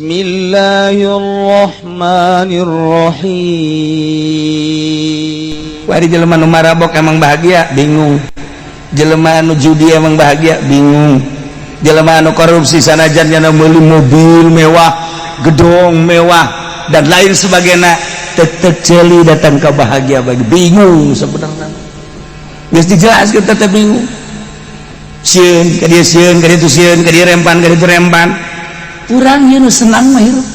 Bismillahirrahmanirrahim. Wari jelema nu marabok emang bahagia, bingung. Jelema nu judi emang bahagia, bingung. Jelema nu korupsi sanajan nyana meuli mobil mewah, gedong mewah dan lain sebagainya, tetep jeli datang ke bahagia bagi bingung sebenarnya. Geus dijelaskeun tetep bingung. Sieun ka dieu, sieun ka ditu, sieun ka dieu, rempan ka ditu rempan. Urang ieu nu senang mah hirup.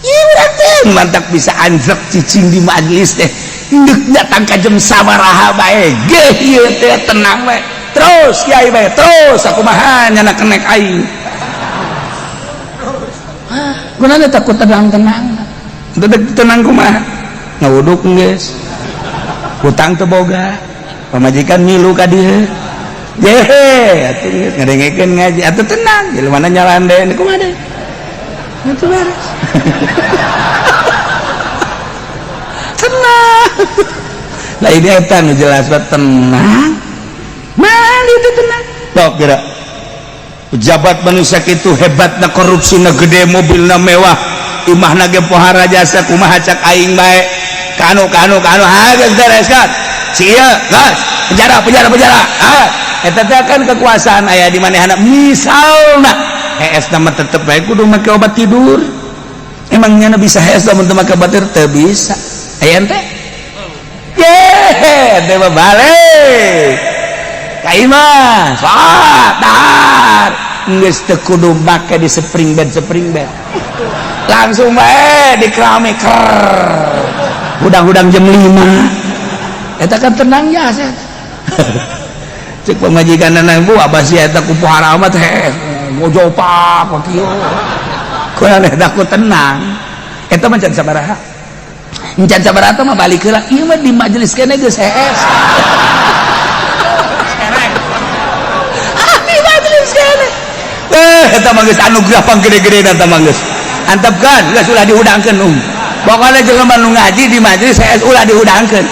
Ieu urang teh mantak bisa anjek cicing di majelis teh. Ndek datang ka jam sabaraha bae, geh ieu teh tenang bae. Terus kiai bae, terus sakumaha nyana kenek aing. Gunana takut tenang-tenang. Teu tenang kumaha? Ngawuduk geus. Hutang teu boga. Pamajikan milu ka dieu. Jehe, atuh geus ngadengekeun ngaji, atuh tenang, jelema mana nyalanden kumaha deui. Atuh beres. Tenang. Lah ini eta nu jelas banget tenang. Mana itu tenang? Tok geura. Pejabat manusia kitu hebatna korupsina gede, mobilna mewah, imahna ge pohara jasa kumaha cak aing bae. Kanu kanu kanu ha geus beres kan. Si ieu geus penjara penjara penjara. Ah, eta teh kan kekuasaan aya di manehna misalna hees na mah tetep bae kudu make obat tidur. Emang nyana bisa hees lamun teu make obat tidur? Teu bisa. Aya teh? Ye, teh mah balik. Ka imah, salat, dahar. Geus teu kudu make di spring bed spring bed. Langsung bae di keramik ker. Hudang-hudang jam 5. Eta kan tenang ya saya. Cek pamajikan anak bu abah sih eta ku pohara amat heh ngojopak kieu. Kurang eta ku tenang. Eta mah can sabaraha. Can sabaraha mah balik heula. Ieu mah di majelis keneh geus hees. Di majelis keneh. Eta mah geus anugerah panggede-gedena eta mah geus. Antepkeun geus ulah dihudangkeun um. Pokona jelema nu ngaji di majelis hees ulah dihudangkeun.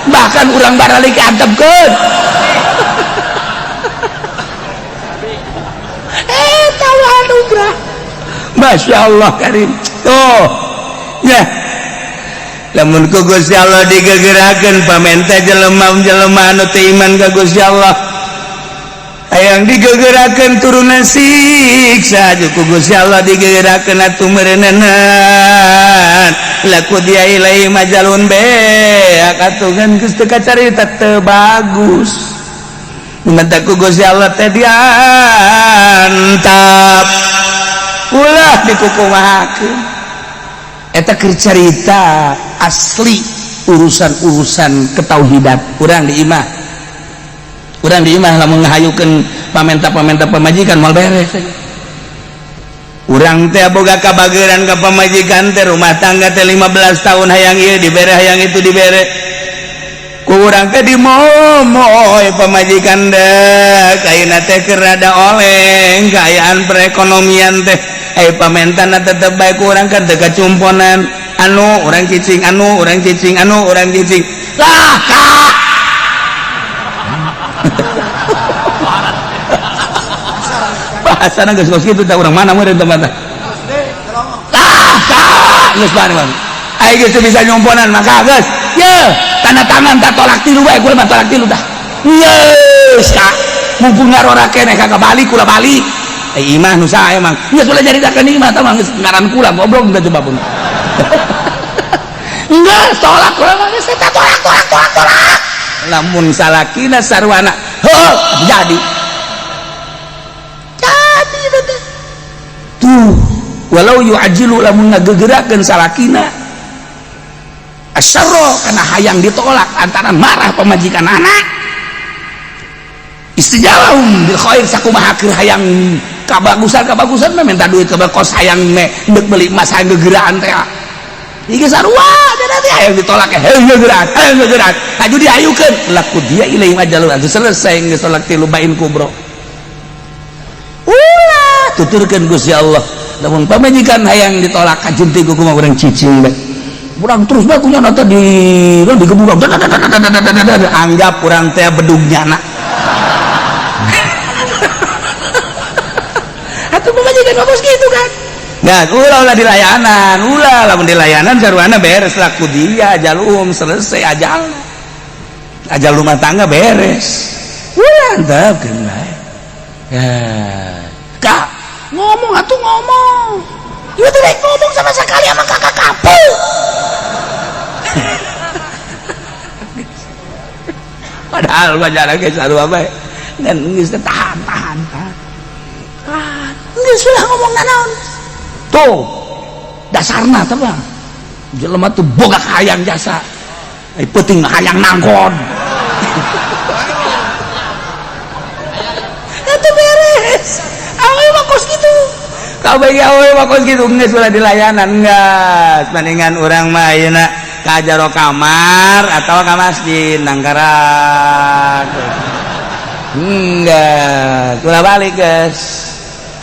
Bahkan urang baralik antepkeun. Tahu anugerah. Masya Allah karim. Tuh. Ya. Lamun ku Gusti Allah digegerakeun pamenta jelema-jelema anu teu iman ka Gusti Allah. Hayang digegerakeun turunan siksa ku Gusti Allah digegerakeun atuh meureuneunan. Laku dia ilaihi majalun beak atuh kan geus teu kacarita teu bagus. Menta ku Gusti Allah teh diantap ulah dikukumahakeun. Eta keur carita asli urusan-urusan ketauhidan urang di imah. Urang di imah lamun ngahayukeun pamenta-pamenta pamajikan moal beres. Urang teh boga kabageran ka pamajikan teh rumah tangga teh 15 tahun hayang ieu dibere hayang itu dibere. Ku urang teh dimomoy pamajikan dek ayeuna teh keur rada oleng kaayaan perekonomian teh ai pamentana tetep bae ku urang kan teu kacumponan anu urang cicing anu urang cicing anu urang cicing lah ka bahasana geus kos kitu teh urang mana meureun tempat teh lah ka geus bari ai geus teu bisa nyumponan maka geus ye tanda tangan tak tolak tilu bae kula mah tolak tilu dah. Geus ka mumpung ngarora keneh ka balik kula balik. Eh imah nu saha emang geus ulah nyaritakeun imah tah mah geus ngaran kula goblok teh coba pun. Geus tolak kula mah geus tolak tolak tolak tolak. Lamun salakina sarwana heuh jadi. Jadi teh. Tuh walau yu'ajilu lamun ngagegerakeun salakina asyarra karena hayang ditolak antara marah pemajikan anak istijalahum bil khair sakumaha keur hayang kabagusan mah minta duit ka kos hayang me deuk meuli emas hayang gegeraan teh ieu sarua teh hayang ditolak heuh gegeraan hayang gegeraan aju diayukeun laku dia ilaihim ajalun atuh selesai geus tolak tilu bain kubro ulah tuturkeun Gusti Allah lamun pamajikan hayang ditolak kajunti ku kumaha urang cicing bae urang terus bae kunya nonton di digebuk anggap urang teh bedug nyana atuh pamajikan mah gitu kan Nah, ulah ulah di layanan, ulah lamun di layanan sarwana beres lah ku dia ajal um selesai ajal. Ajal rumah tangga beres. Ulah antepkeun bae. Ya. Kak, ngomong atuh ngomong. Ieu teh ngomong sama sekali sama kakak kapu. Padahal wajar ge sarua bae. Ngan geus tahan tahan tahan. Tahan. Geus ulah ngomong nanaon. Tuh dasarna teh bang jelema tuh boga hayang jasa penting hayang nangkon itu beres awewe mah kos kitu kabeh awewe mah kos kitu geus ulah dilayanan geus mendingan urang mah ayeuna ka jero kamar atawa ka masjid nangkarak geus ulah balik geus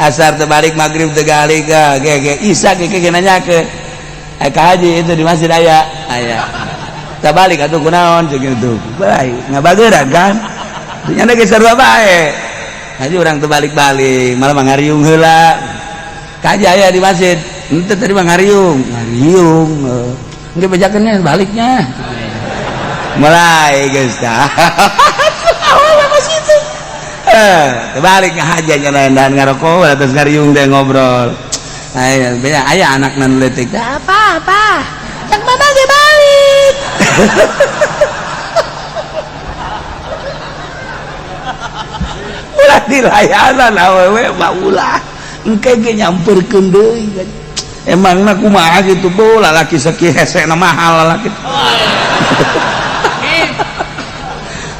asar terbalik maghrib tegali ke ge isa ge ge nanya ke ka haji itu di masjid aya aya terbalik atuh kunaon jeung kitu bae ngabageuran kan nya ge sarua bae haji urang terbalik-balik malah ngariung heula ka haji aya di masjid henteu tadi mah ngariung ngariung engke bejakeun baliknya mulai geus tah terbalik ngahaja nyelendan ngarokok atas ngariung deh ngobrol. Ayo, beda aya anak nan leutik. Apa apa? Cak mama ge balik. Ulah dilayanan awewe mah ulah. Engke ge nyamperkeun deui. Emangna kumaha kitu bu lalaki sakieu hesena mahal lalaki.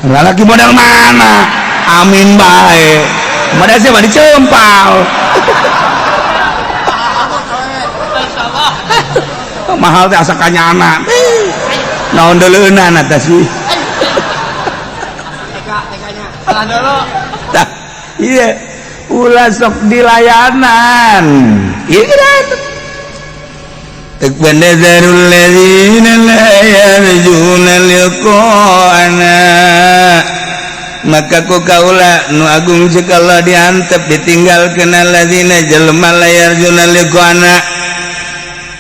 Lalaki modal mana? Amin bae. Modal siapa dicempal. Mahal teh asa kanyana. Naon deuleunan eta sih. TK-nya. Salah dulu. Tah, iya. Ulah sok dilayanan. Ieu geus. Takbandazarul ladzina la yarjuna liqa'ana. Maka ku kaula nu agung cek Allah diantep ditinggalkeun alladzina jelema la yarjuna liqa'ana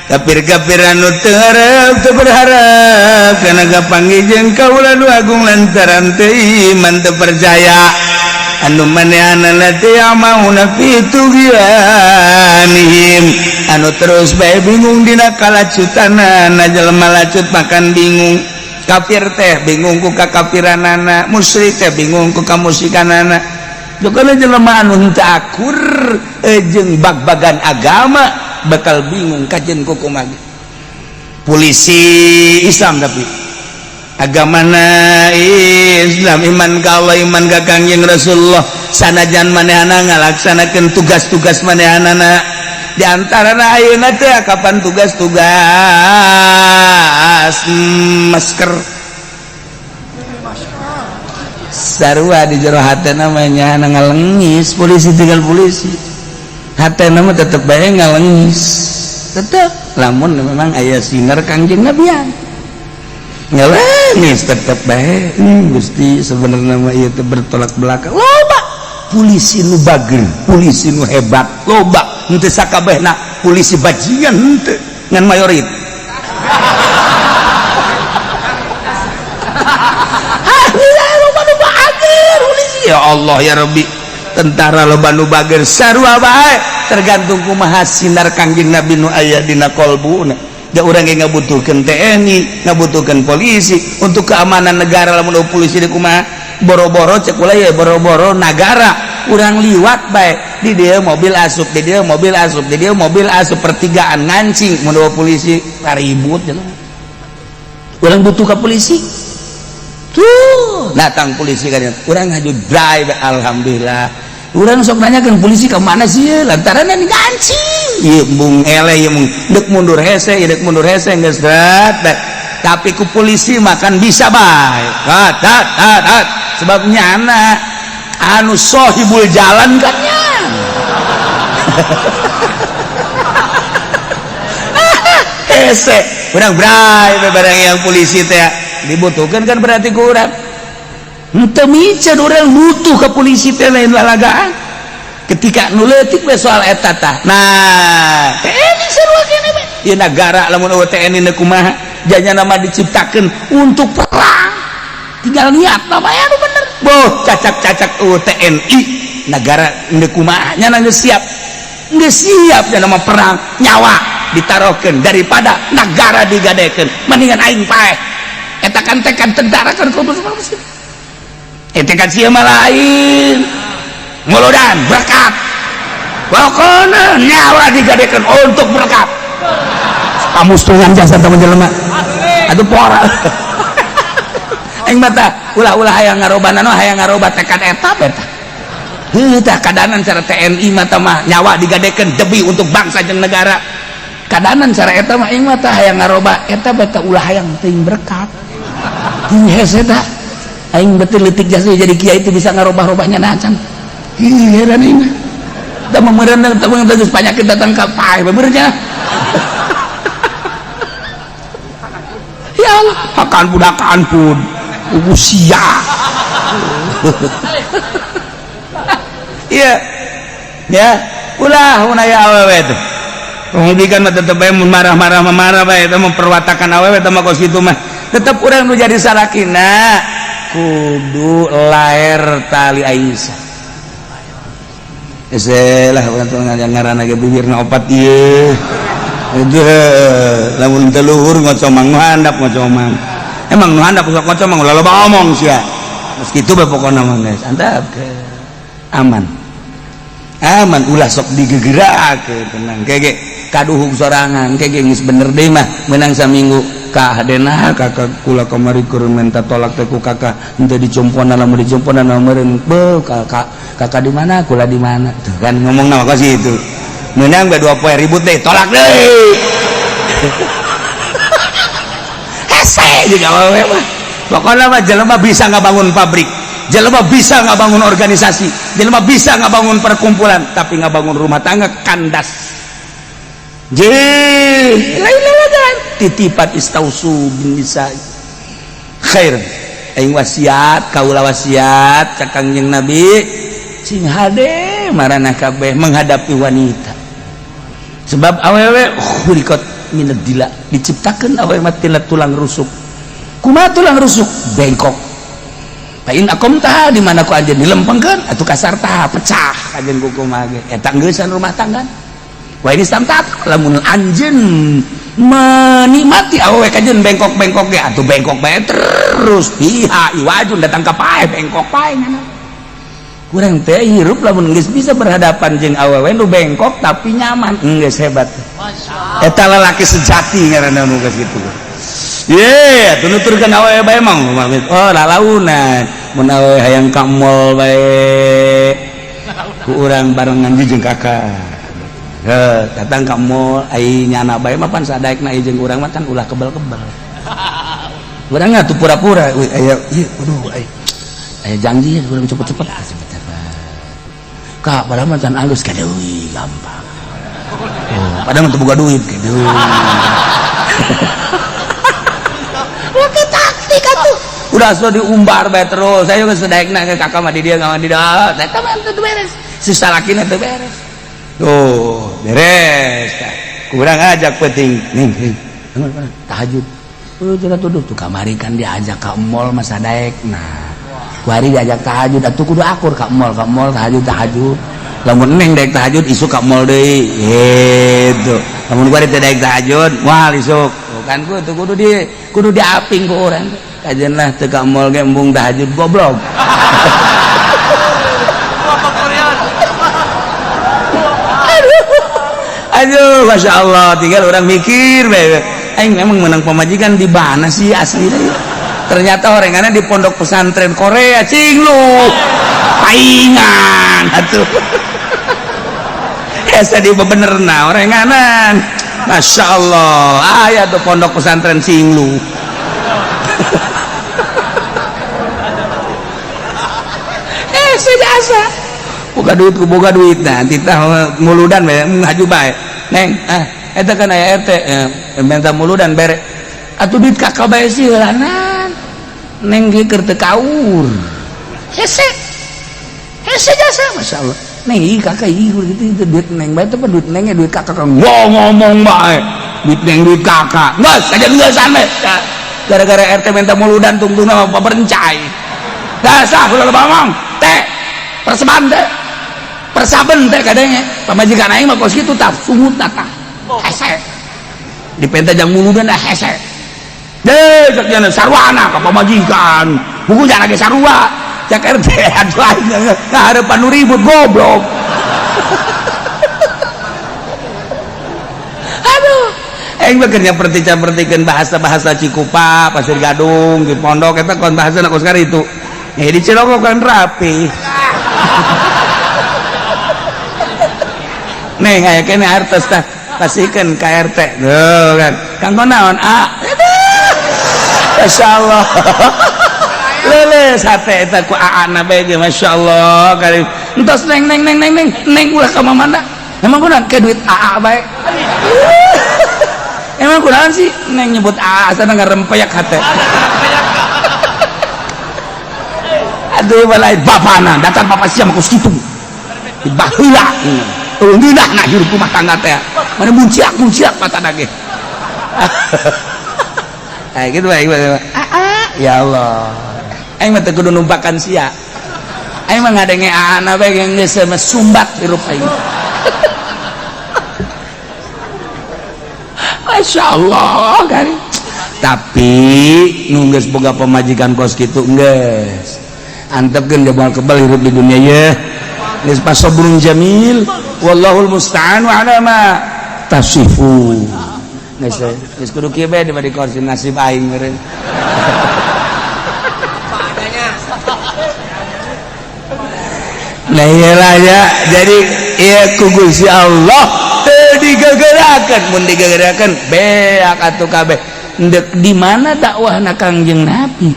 kafir-kafir anu teu harap teu berharap kana kapanggih jeung kaula nu agung lantaran teu iman teu percaya anu manehanana teh mauna fi tughyanihim anu terus bae bingung dina kalacutanana jelema lacut makan bingung kafir teh bingung ku kakafiranana musyrik teh bingung ku kamusyrikanana jokana jelema anu henteu akur jeung bag-bagan agama bakal bingung kajen ku kumaha polisi Islam tapi agamana Islam iman ka Allah iman ka Kangjeng Rasulullah sanajan manehana ngalaksanakeun tugas-tugas manehanana di antarana ayeuna teh kapan tugas-tugas masker sarua di jero hatena mah nya ngalengis polisi tinggal polisi hatena mah tetep bae ngalengis tetep lamun memang aya sinar Kangjeng Nabian ngalengis tetep bae Gusti sebenarnya mah ieu teh bertolak belakang loba polisi nu bager polisi nu hebat loba henteu sakabehna polisi bajingan henteu ngan mayorit loba nu bager polisi ya Allah ya Rabbi tentara loba nu bager sarua bae tergantung kumaha sinar Kangjeng Nabi nu aya dina kolbuna da urang ge ngabutuhkeun TNI ngabutuhkeun polisi untuk keamanan negara lamun polisi di kumaha boro-boro cek ulah ya boro-boro nagara urang liwat bae di dia mobil asup di dia mobil asup di dia mobil asup pertigaan ngancing mun polisi ribut jelema urang butuh ka polisi tuh datang polisi kan urang ngaju drive alhamdulillah urang sok nanyakeun polisi ka mana sih lantaran ngancing ieu mung eleh ieu mung deuk mundur hese ieu deuk mundur hese geus dat tapi ku polisi makan bisa bae tat tat tat sebab nyana anu sohibul jalan kan nya hese urang bray barang yang polisi teh dibutuhkan kan berarti ku urang henteu miceun urang butuh ka polisi teh lain lalagaan ketika nu leutik we soal eta tah nah Ieu negara lamun eueuh TNI na kumaha? Janya nama diciptakeun untuk perang. Tinggal niat namanya anu bener. Boh, cacak-cacak eueuh TNI negara neuk kumaha? Nya geus siap. Geus siap nya nama perang, nyawa ditaruhkeun daripada negara digadekeun. Mendingan aing paeh. Eta kan tekad tentara kan kudu tekad sia mah lain. Muludan berkat. Pokoknya nyawa digadekeun untuk berkat. Pamustungan jasa teman jelema. Aduh pora. Aing mata ulah-ulah hayang ngaroba nano hayang ngaroba tekad eta beta. Heuh tah kadanan cara TNI mata mah nyawa digadekeun demi untuk bangsa jeung negara. Kadanan cara eta mah aing mata hayang ngaroba eta beta ulah hayang teuing berkat. Heuh hese tah. Aing betul leutik jasa jadi kiai itu bisa ngarobah-robahnya nacan. Heuh heran aing mah. Da meureunan teh geus panyakit datang ka paeh beurnya. Ya Allah, hakan budakan pun usia. Iya. Ya, ulah mun aya awewe teh. Pendidikan mah tetep bae mun marah-marah mah marah bae eta memperwatakan awewe teh mah kos kitu mah. Tetep urang nu jadi salakina kudu laer tali Aisyah. Hese lah urang teh ngaranna ge bibirna opat ieu. Lamun teu luhur ngocomang nu handap ngocomang. Emang nu handap sok ngocomang ulah loba omong sia. Geus kitu bae pokona mah geus antap aman. Aman ulah sok digegerakeun tenang kege kaduhung sorangan kege geus bener deui mah meunang saminggu ka hadena kakak kula kamari keur minta tolak teh ku kakak henteu dicomponan lamun dicomponan meureun beuh kakak kakak di mana kula di mana tuh kan ngomongna mah kos kitu. Menang dua poe ribut deh tolak deh. Hese juga awewe mah. Pokoknya mah jelema bisa ngabangun pabrik, jelema bisa ngabangun organisasi, jelema bisa ngabangun perkumpulan, tapi ngabangun rumah tangga kandas. Je, lain lain titipan istausu bin nisa. Khair. Aing wasiat, kaula wasiat ka Kangjeng Nabi sing hade marana kabeh menghadapi wanita. Sebab awewe khuliqat minad dila, diciptakeun awewe mah tina tulang rusuk. Kumaha tulang rusuk? Bengkok. Fa in aqamtaha di mana ku anjeun dilempengkeun atuh kasar tah pecah anjeun ku kumaha ge. Eta geusan rumah tangga. Wa ini samtat lamun anjeun menikmati awewe kajeun bengkok-bengkok ge atuh bengkok bae terus piha iwajun datang ka pae bengkok pae ngana. Kurang teh hirup lamun geus bisa berhadapan jeung awewe nu bengkok tapi nyaman geus hebat. Eta lalaki sejati ngaranna nu geus kitu. Ye, atuh nuturkeun awewe bae mah oh lalaunan mun awewe hayang ka mall bae ku urang barengan jeung kakak. Heuh, datang ka mall ai nyana bae mah pan sadaekna ieu jeung urang mah kan ulah kebel-kebel. Urang atuh pura-pura euy aya ieu aduh ai aya janji urang cepet-cepet. Kak, padahal mah can alus ka deui gampang. Oh, padahal mah teu boga duit ka deui. Oke taktik atuh. Udah sudah diumbar bae terus. Saya geus daekna ke kakak mah di dieu ngawan di dieu. Eta mah teu beres. Si salakina teu beres. Tuh, beres. Kurang ajak penting. Ning, ning. Tahajud. Udah tuduh tuh kamari kan diajak ka mall mah sadaekna. Kuari diajak tahajud atuh kudu akur ka mall tahajud tahajud. Lamun neng daek tahajud isuk ka mall deui. Gitu. Lamun kuari teh daek tahajud moal isuk. Kan kudu kudu diaping ku urang. Kajeun lah teu ka mall ge embung tahajud goblok. Aduh, Masya Allah, tinggal orang mikir bae. Aing memang menang pemajikan di mana sih aslinya? Ternyata orengannya di pondok pesantren Korea, cing lu. Paingan atuh. Hese di bebenerna orenganan. Masya Allah, aya tuh pondok pesantren cing lu. Hese biasa. Boga duit ku boga duit nah, titah muludan bae ngaju bae. Neng, ah eta kan aya RT minta muludan bere. Atuh duit kakak bae sih heulanan. Neng ge keur teu kaur. Hese. Hese jasa masyaallah. Neng ieu kakak ieu gitu duit neng bae teh duit neng duit kakak ngomong bae. Duit neng duit kakak. Geus kajian geusan we. Gara-gara RT minta muludan tungtungna mah berencai. Dasah ulah loba ngomong. Teh perseban teh. Persaben teh kadenge. Pamajikan aing mah kos kitu tah sungut tah. Hese. Dipenta jang muludan dah hese. Deh cek nya sarwana ka pamajikan. Buku jangan lagi sarua. Cek RT aduh aing ngaharepan nu ribut goblok. Aduh, aing mah keur nyaperti-capertikeun bahasa-bahasa Cikupa, Pasir Gadung, di pondok eta kon bahasana kos karitu. Di Cilongok kan rapi. Neng aya keneh artos tah pasihkeun ka RT. Tuh kan. Kanggo naon? Ah. Masyaallah. Leuleus hate eta ku aana bae ge masyaallah kali. Entos neng neng neng neng neng neng ulah ka mamana. Emang kunaon ke duit aa bae. Emang kunaon sih neng nyebut aa sana ngarempeyak hate. Aduh balai bapana datang bapak sia mah kos kitu. Baheula. Ngeunah na hirup rumah tangga teh. Mana munciak-munciak patana ge. Nah, gitu bae. Aa, ya Allah. Aing mah teu kudu numpakan sia. Aing mah ngadenge aana bae geus sumbat hirup aing. Masya Allah kari. Tapi nu geus boga pamajikan kos kitu geus. Antepkeun ge moal kebal hirup di dunia ye. Geus pasabrun jamil wallahul musta'an wa ala ma tasifun. Geus geus kudu kieu bae di kursi nasib aing meureun. Nah iyalah ya, jadi ieu ku Gusti Allah teu digegerakeun, mun digegerakeun beak atuh kabeh. Endek di mana dakwahna Kangjeng Nabi?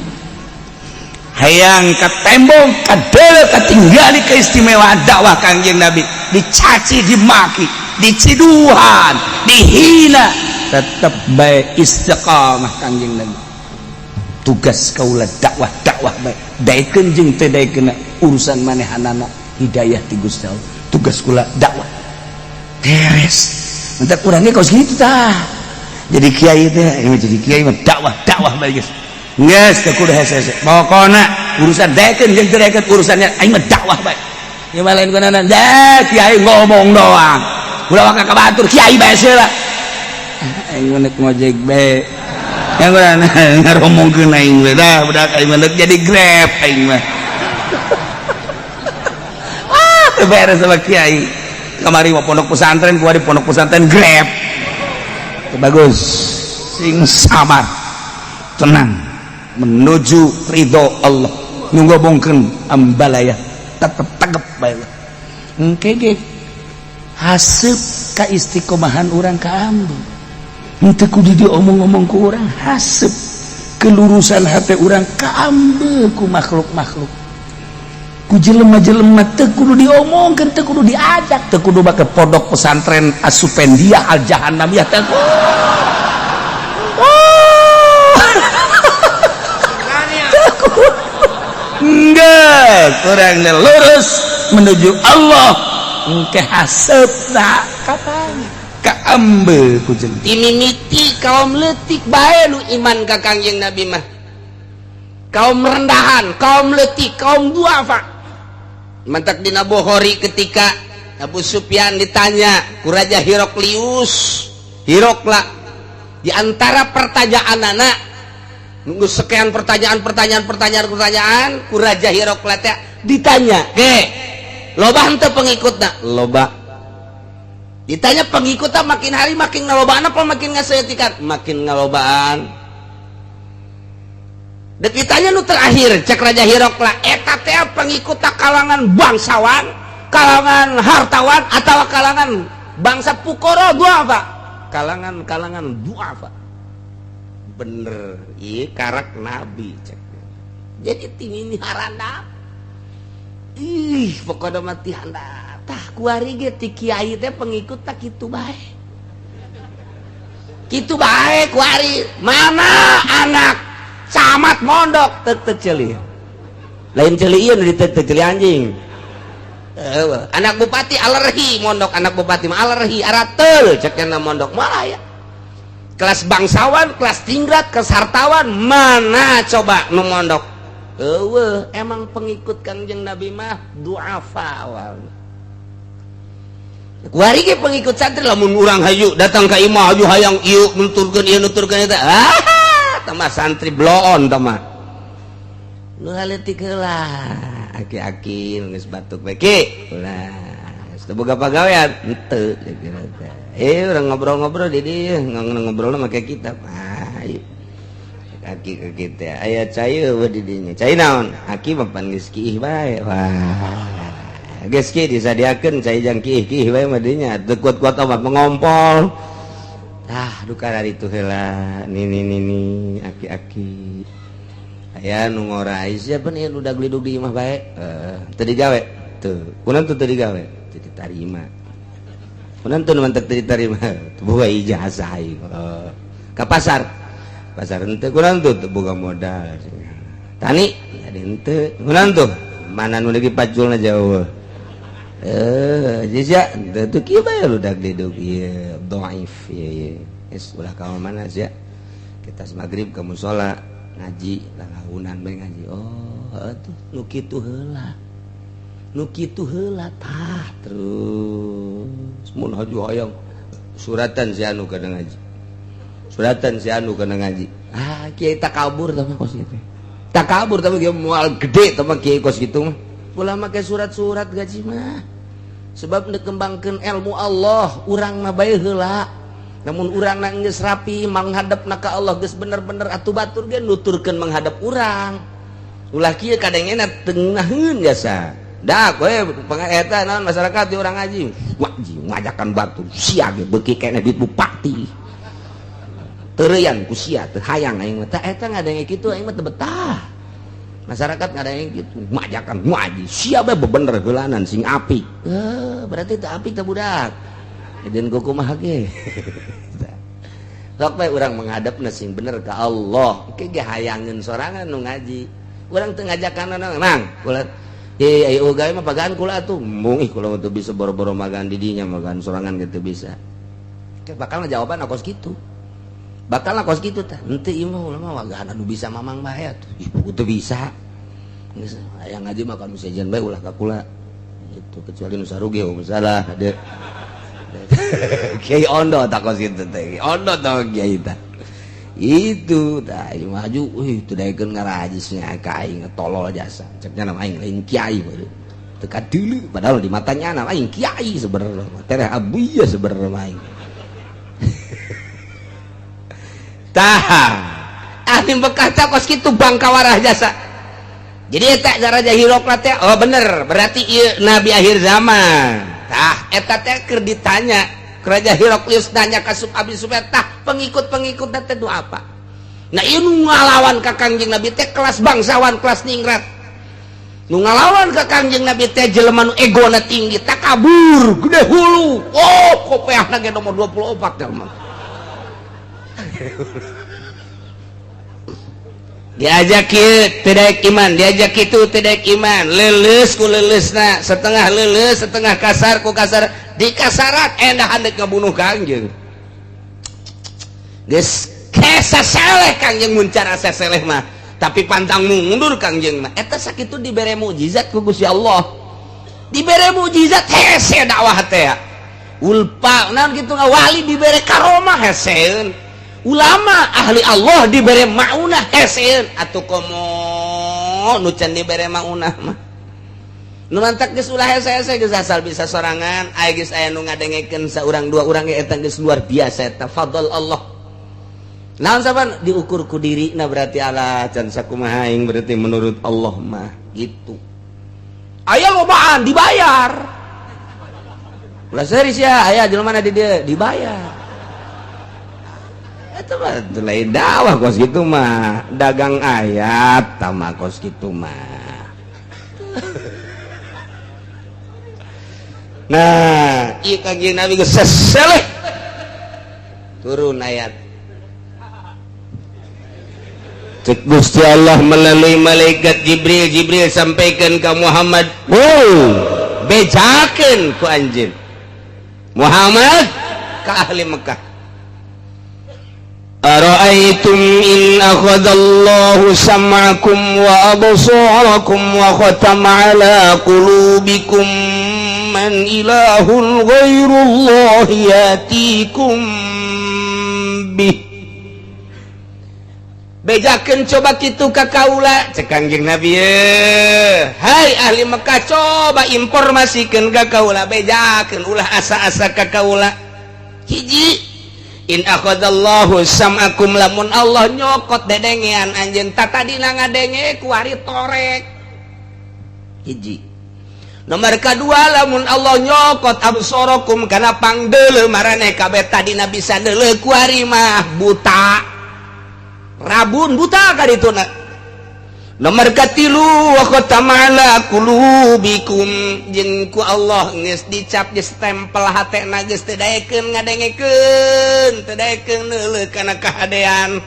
Hayang katembong kadeuleu katinggali keistimewaan dakwah Kangjeng Nabi, dicaci, dimaki, diciduhan, dihina, tetep bae istiqamah Kangjeng Nabi. Tugas kaula dakwah dakwah bae, daekeun jeung teu daekeun urusan manehanana hidayah ti Gusti Allah. Tugas kula dakwah beres. Entar kurangnya kos gitu tah. Jadi kiai teh, jadi kiai mah dakwah dakwah bae geus. Geus teu kudu hese-hese. Pokona urusan daekeun jeung teu daekeun urusannya aing mah dakwah bae. Ieu mah lain kunana, dah kiai ngomong doang. Ulah waka ka batur kiai bae seula. Aing mah nek ngojek bae. Yang kunana ngaromongkeun aing we dah budak aing mah jadi Grab aing mah. Ah, teu beres sama kiai. Kamari mah pondok pesantren, kuari pondok pesantren Grab. Bagus, sing sabar, tenang, menuju ridho Allah. Nu ngomongkeun ambalaya, tetep tegep bae. Engke ge haseup ka istiqomahan urang ka ambu. Henteu kudu diomong-omong ku urang, haseup kelurusan hate urang ka ambu ku makhluk-makhluk. Ku jelema-jelema teu kudu diomongkeun, teu kudu diajak, teu kudu make pondok pesantren Asupendia Al Jahannamiyah teu kudu. Enggak, kurang lurus menuju Allah. Engke haseupna kapan? Kaambe ku jelema. Timimiti kaum leutik bae nu iman ka Kangjeng Nabi mah. Kaum rendahan, kaum leutik, kaum duafa. Mantak dina Bukhari ketika Abu Sufyan ditanya ku Raja Hiroklius, Hirokla, di antara pertanyaanana nunggu sekian pertanyaan ku Raja Hirokla teh ditanya, "Ge, loba henteu pengikutna?" Loba. Ditanya pengikutna makin hari makin ngalobaan apa makin ngaseutikan? Makin ngalobaan. Dek ditanya nu terakhir cek Raja Hirokla, eta teh pengikutna kalangan bangsawan, kalangan hartawan atau kalangan bangsa pukoro duafa? Kalangan-kalangan duafa. Bener, iya karak nabi cek. Jadi tinggi harandap. Ih, pokoknya mati handap. Tah kuari ge ti kiai teh pengikut tak kitu bae. Kitu bae kuari. Mana anak camat mondok tek tek ceuli. Lain ceuli ieu nu ditek tek ceuli anjing. Anak bupati alergi mondok, anak bupati mah alergi arateul cek nya mondok malah ya. Kelas bangsawan, kelas tingkat, kelas hartawan, mana coba nu mondok? Eueuh, emang pengikut Kangjeng Nabi mah duafa awal. Kuari ge pengikut santri lamun urang hayu datang ka imah, hayu hayang ieu nuturkeun ieu, nuturkeun eta. Ah, tambah santri bloon tah mah. Nu leutik heula, aki-aki geus batuk bae ki. Ulah, geus teu boga pagawean henteu teh. Eh, urang ngobrol-ngobrol di dieu, ngobrol make kitab. Ah, ieu. Aki ke kita aya cai eueuh di dinya. Cai naon? Aki mah pan geus kiih bae. Wah. Geus ki disadiakeun cai jang kiih-kiih bae mah dinya. Teu kuat-kuat obat mengompol. Ah, duka itu heula. Nini nini aki-aki. Aya nu ngora siapa nih udah glidug di imah bae. Eh, teu digawe. Teu. Kunaon tuh teu digawe? Teu ditarima. Kunaon tuh mantek teu ditarima? Teu boga ijazah aing. Ka pasar. Pasar henteu, kunaon tuh teu boga modal. Tani ada henteu. Kunaon tuh? Mana nu lagi paculna jauh. Eh, jisa henteu tuh kieu bae ludak didug ieu dhaif ieu ieu. Geus ulah ka mana sia? Kita maghrib ke musola ngaji, lalaunan bae ngaji. Oh, heuh tuh nu kitu heula. Nu kitu heula tah terus mun haju hayang suratan si anu kana ngaji. Suratan si anu kana ngaji. Ah, kiai takabur tah mah kos kitu. Takabur tah mah kieu moal gede tah mah kiai kos kitu mah. Ulah make surat-surat gaji mah. Sebab dikembangkan ilmu Allah urang mah bae heula. Namun urang na geus rapi menghadap ka Allah geus bener-bener atuh batur ge nuturkeun menghadap urang. Ulah kieu kadangena tengaheun jasa. Dak we eta naon masyarakat di urang ngaji. Ngaji ngajakan batur sia ge beuki keneh duit bupati. Teureyan ku sia teu hayang aing mah. Tah eta ngadenge kitu aing mah teu betah. Masyarakat ngadenge kitu ngajakan ngaji sia bae bebener heulanan sing apik. Eh, berarti teu apik teh budak. Edeun kumaha ge. Sok bae urang menghadapna sing bener ka Allah. Ke ge hayangeun sorangan nu ngaji. Urang teu ngajakan nang kula ye ayo gawe mah pagaan kula atuh. Embung ih kula teu bisa boro-boro magan di dinya magan sorangan ge teu bisa. Bakal jawaban kos kitu. Bakal kos kitu tah. Henteu ieu mah ulah mah wagaan anu bisa mamang bae atuh. Ih teu bisa. Geus hayang ngaji mah kan sejen bae ulah ka kula. Itu kecuali nu sarugi masalah de. Kiai Ondo tak kos kitu teh. Ondo tah kiai tah. Itu tah maju euy teu daekeun ngarajisnya ka aing tolol jasa. Ceknya nama aing lain kiai bae. Teu kadeuleu padahal di matanya nama aing kiai sebenarnya. Tereh abuya sebenarnya aing. Tah, ahli Mekah teh kos kitu bangkawarah jasa. Jadi eta Raja Hirokla teh oh bener, berarti ieu nabi akhir zaman. Tah, eta teh keur ditanya Raja Heraklius nanya ka Abi Sufyan, tah pengikut-pengikut teh nu apa? Nah, ieu nu ngalawan ka Kangjeng Nabi teh kelas bangsawan, kelas ningrat. Nu ngalawan ka Kangjeng Nabi teh jelema nu egona tinggi, takabur, gede hulu. Oh, kopeahna ge nomor 24 teh mah. Diajak kieu teu daek iman, diajak kitu teu daek iman, leuleus ku leuleusna, setengah leuleus, setengah kasar ku kasar, dikasarat endah handek ngabunuh Kangjeng. Geus kesaseleh Kangjeng mun cara saseleh mah, tapi pantang mundur Kangjeng mah. Eta sakitu dibere mukjizat ku Gusti Allah. Dibere mukjizat hese dakwah teh. Ulpa naon kitu wali dibere karomah heseun. Ulama ahli Allah dibere maunah heseun atuh komo nu can dibere maunah mah. Nu mantak geus ulah hese-hese geus asal bisa sorangan, aya geus aya nu ngadengekeun saurang dua urang ge eta geus luar biasa eta fadl Allah. Naon saban diukur ku dirina berarti Allah can sakumaha aing berarti menurut Allah mah gitu. Aya lobaan dibayar. Ulah serius ya, aya jelema di dieu dibayar. Itu mah lain dakwah kos gitu mah, dagang ayat tama kos gitu mah. Nah, ieu Kangjeng Nabi geus seseleh. Turun ayat. Cek Gusti Allah melalui malaikat Jibril, Jibril sampaikan ke Muhammad, "Wow, bejakeun ku anjeun." Muhammad ke ahli Mekah. Ara'aitum in akhadallahu sam'akum wa absarakum wa khatama ala qulubikum man ilahun ghairullahi yatikum bih. Bejakeun coba kitu ka kaula, cek Kangjeng Nabi ye. Hai ahli Mekah, coba informasikeun ka kaula, bejakeun ulah asa-asa ka kaula. Hiji, in akhadallahu sam'akum, lamun Allah nyokot dedengean anjeun, tatadina ngadenge kuari torek. Hiji. Nomor kedua, lamun Allah nyokot absarakum kana pangdeuleu maraneh kabeh, tadina bisa deuleu kuari mah buta, rabun buta kadituna. Nomor katilu, wa khatama ala qulubikum, jeung ku Allah geus dicap, geus stempel hatena, geus teu daekeun ngadengekeun, teu daekeun neuleuh kana kahadean.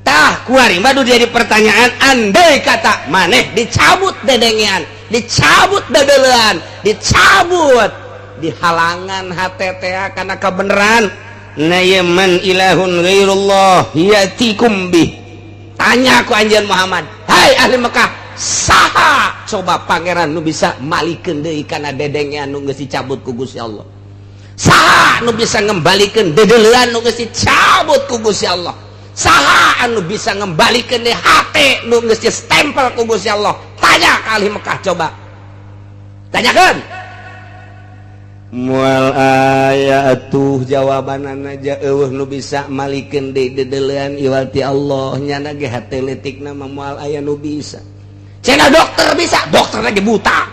Tah kuari mah jadi pertanyaan, andai kata maneh dicabut dedengean, dicabut dedeleuan, dicabut dihalangan hate teh kana kabeneran, na ye man ilahun ghairullah yatikum bih. Tanya ku anjeun Muhammad, hai ahli Mekah, saha coba pangeran nu bisa malikeun deui kana dedengean nu geus dicabut ku Gusti Allah? Saha nu bisa ngembalikeun dedeleuan nu geus dicabut ku Gusti Allah? Saha anu bisa ngembalikeun deui hate nu geus distempel ku Gusti Allah? Tanya ka ahli Mekah, coba tanyakeun. Moal aya atuh jawabanana aja, eueuh nu bisa malikeun deui dedeulean iwal ti Allah. Nyana ge hate leutikna mah moal aya nu bisa. Cenah dokter bisa, dokter lagi buta.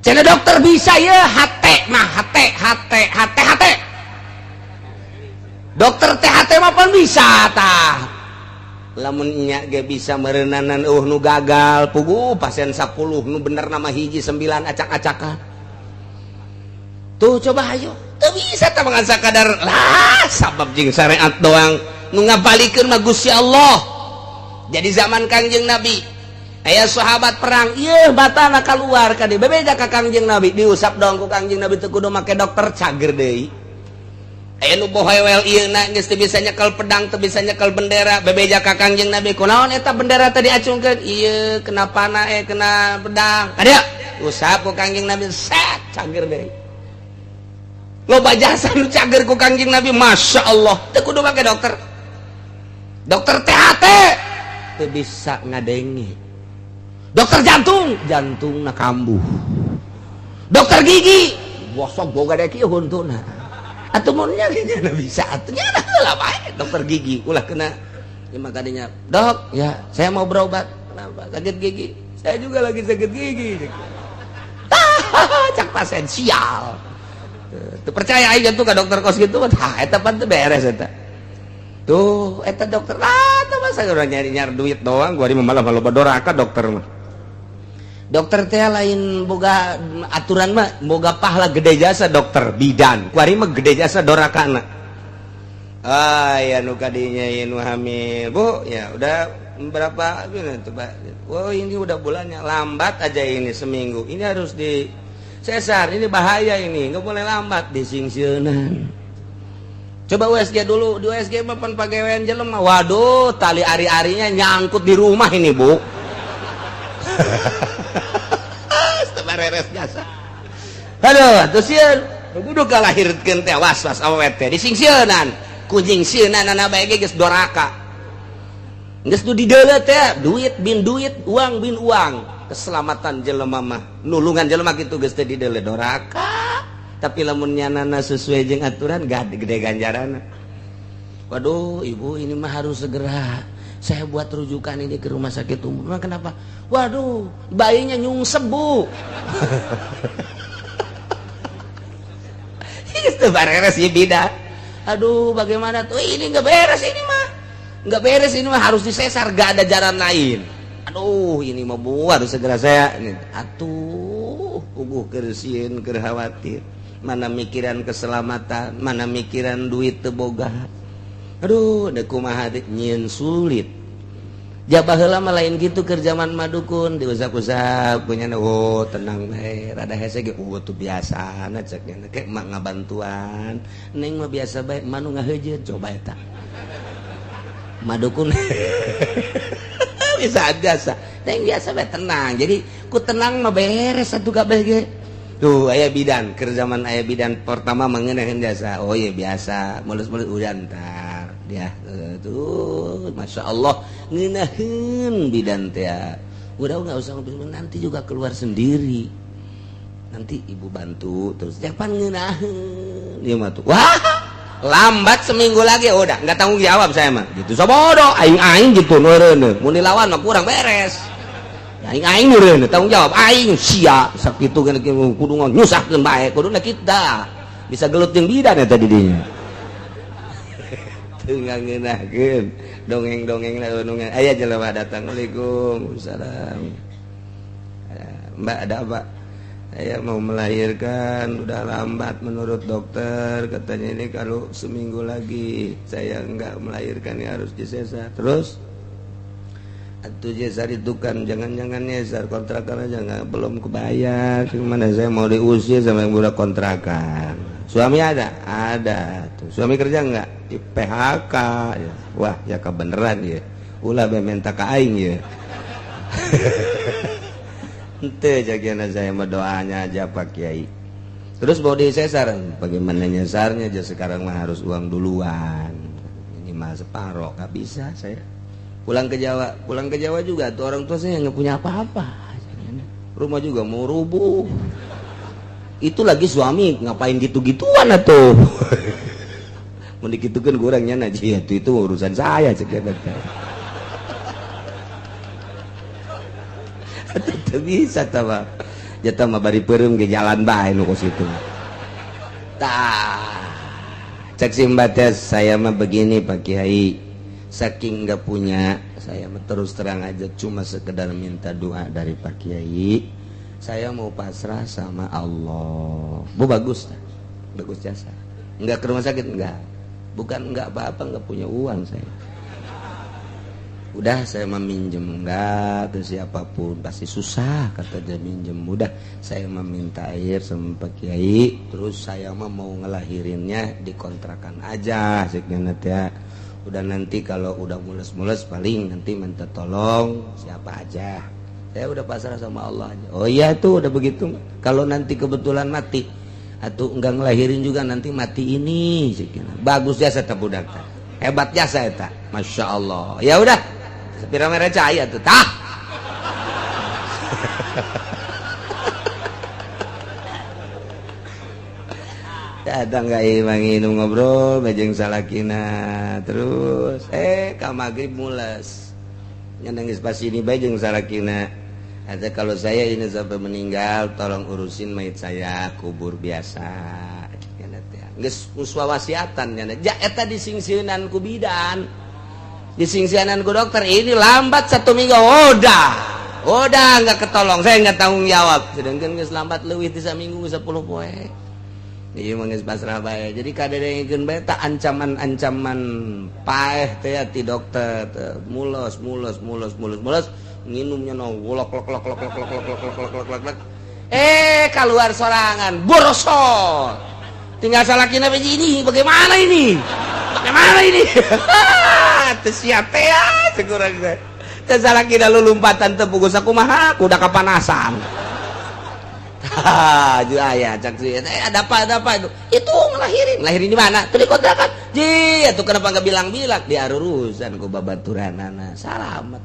Cenah dokter bisa ya hate mah, hate hate hate hate dokter teh hate mah pan bisa tah. Lamun nya ge bisa meureunanan, eueuh nu gagal. Puguh pasien 10 nu bener nama hiji, 9 acak-acakan. Tuh coba, ayo, teu bisa tah, mangan sakadar lah sabab jeung syariat doang. Nu ngabalikeun mah Gusti Allah. Jadi zaman Kangjeng Nabi aya sahabat perang, ieu batana keluar ka dieu, bebeja ka Kangjeng Nabi, diusap dong ku Kangjeng Nabi, teu kudu make dokter, cager deui. Aya nu bohewel ieu na geus teu bisa nyekel pedang, teu bisa nyekel bendera, bebeja ka Kangjeng Nabi, kunaon eta bendera tadi acungkeun? Ieu kena panah, eh kena pedang. Ka dieu usap ku Kangjeng Nabi, set, cager deui. Loba jasa nu cager ku Kangjeng Nabi, Masya Allah, teu kudu make dokter. Dokter THT teu bisa ngadenge, dokter jantung jantungna kambuh, dokter gigi bosok boga dek ieu huntuna atuh, mun nya bisa atuh nya heula bae dokter gigi ulah kena ya. Makanya, dok ya, saya mau berobat. Kenapa? Sakit gigi. Saya juga lagi sakit gigi. Cak pasien, sial. Tuh percaya aja tuh ke dokter kos gitu, tah eta pan teu beres eta. Tuh eta dokter lah, tah masa urang nyari-nyari duit doang, gua di malah loba doraka dokter mah. Dokter teh lain boga aturan mah boga pahala gede jasa dokter bidan, kuari mah gede jasa dorakana. Ah ya, nu kadinya ieu nu hamil, Bu, ya udah berapa ini coba. Oh, ini udah bulannya, lambat aja ini seminggu. Ini harus di sesar, ini bahaya, ini nggak boleh lambat, disingsieunan. Coba USG dulu, di USG mah pan pagawean jelema. Waduh, tali ari-arinya nyangkut di rumah ini, Bu. Beres jasa. Aduh, terus sieun kudu kalahirkeun teh was-was awewe teh disingsieunan. Kunying sieunana bae ge geus doraka. Geus nu dideuleu teh duit bin duit, uang bin uang. Keselamatan jelema mah, nulungan jelema kitu geus teh dideuleu, doraka. Tapi lamun nyanana sesuai jeung aturan, gede ganjaranna. Waduh, ibu, ini mah harus segera saya buat rujukan ini ke rumah sakit umum. Memang kenapa? Waduh, bayinya nyungsep, Bu. Itu beres ya beda. Aduh, bagaimana tuh? Ini nggak beres ini mah. Nggak beres ini mah, harus disesar, gak ada jalan lain. Aduh, ini mah Bu, harus segera saya. Atuh, puguh keur sieun, keur khawatir. Mana mikiran keselamatan, mana mikiran duit teu boga. Aduh, da kumaha nyieun sulit. Jabah heula mah lain gitu keur zaman madukun diusap-usap punya, oh tenang bae, rada hese ge, oh tuh biasana cek nya ke mak ngabantuan neng mah biasa bae, manu ngaheujeun coba eta madukun bisa biasa neng biasa bae tenang. Jadi ku tenang mah beres satu kabeh ge. Tuh aya bidan keur zaman aya bidan pertama mengenahin jasa, oh iya biasa mulus-mulus udah ntar dia tuh masya Allah ngenahin bidan teh udah nggak usah ngobrol, nanti juga keluar sendiri, nanti ibu bantu terus jangan ngenahin dia mah tuh. Wah lambat seminggu lagi udah nggak tanggung jawab saya mah gitu, so bodoh aing aing gitu nureun mun dilawan mah kurang beres aing aing nureun tanggung jawab aing sia sakitu kan kudu nyusahkeun bae kuduna kita bisa gelut jeung bidan eta di dinya teu ngeunaheun dongeng-dongeng dongeng aya jelema datang, waalaikumsalam mbak ada apa? Saya mau melahirkan udah lambat menurut dokter katanya ini kalau seminggu lagi saya enggak melahirkan ya harus disesar. Terus atuh nyesar itu kan jangan-jangan nyesar kontrakan aja nggak belum kebayar, gimana saya mau diusir sama yang budak kontrakan. Suami ada? Ada tuh. Suami kerja enggak? Di PHK ya. Wah ya kebeneran ya, ulah be minta ka aing ya. Ente jagiana saya mah doanya aja Pak Kiai. Terus mau disesar, bagaimana nyesarnya aja sekarang mah harus uang duluan. Ini mah separoh, nggak bisa saya. Pulang ke Jawa, pulang ke Jawa juga tuh orang tua saya nggak punya apa-apa. Rumah juga mau rubuh. Itu lagi suami ngapain gitu-gituan atuh. Mau dikitukan kurangnya naji itu urusan saya cek. Teu bisa tah mah. Jatah mah bari peureum ge jalan bae nu kos itu. Tah. Cek si Mbak Tes, saya mah begini Pak Kiai. Saking nggak punya, saya mah terus terang aja cuma sekedar minta doa dari Pak Kiai. Saya mau pasrah sama Allah. Bu bagus, bagus jasa. Enggak ke rumah sakit enggak. Bukan enggak apa-apa, enggak punya uang saya. Udah saya meminjem enggak ke siapapun pasti susah kata dia minjem. Udah saya meminta air sama Pak Kiai, terus saya mah mau ngelahirinnya di kontrakan aja ceknya ya. Udah nanti kalau udah mules-mules paling nanti minta tolong siapa aja. Saya udah pasrah sama Allah aja. Oh iya tuh udah begitu. Kalau nanti kebetulan mati atau enggak ngelahirin juga nanti mati ini ceknya. Bagus jasa ta budak teh. Hebat jasa eta. Masya Allah. Ya udah sepira merah cahaya tuh tah. Datang ka imah nginum ngobrol bejeng salakina terus ka magrib mules. Nya nangis pas ini bae jeung salakina. Ada kalau saya ini sampai meninggal tolong urusin mayit saya kubur biasa. Geus wasiatan nya. Ja eta disingsieunan ku bidan. Disingsianan ku dokter ini lambat 1 minggu udah nggak ketolong, saya nggak tanggung jawab. Sedangkan geus lambat leuwih ti saminggu 10 poe. Ieu mah geus pasrah bae. Jadi kadedengekeun bae ta ancaman-ancaman paeh teh ti dokter mules mules mules mules mules nginumnya no wolok lok lok lok lok lok lok lok lok lok lok keluar sorangan borosol. Tinggal salakina ini bagaimana ini? Bagaimana ini? Teu siap teh ya sekurang teh. Teu salakina lulumpatan teu pugus sakumaha kuda kapanasan. Tah, ju aya cak si ada apa itu? Itu ngelahirin. Ngelahirin di mana? Tuh di kontrakan. Ji, atuh kenapa enggak bilang-bilang? Di arurusan ku babaturanana. Salamet.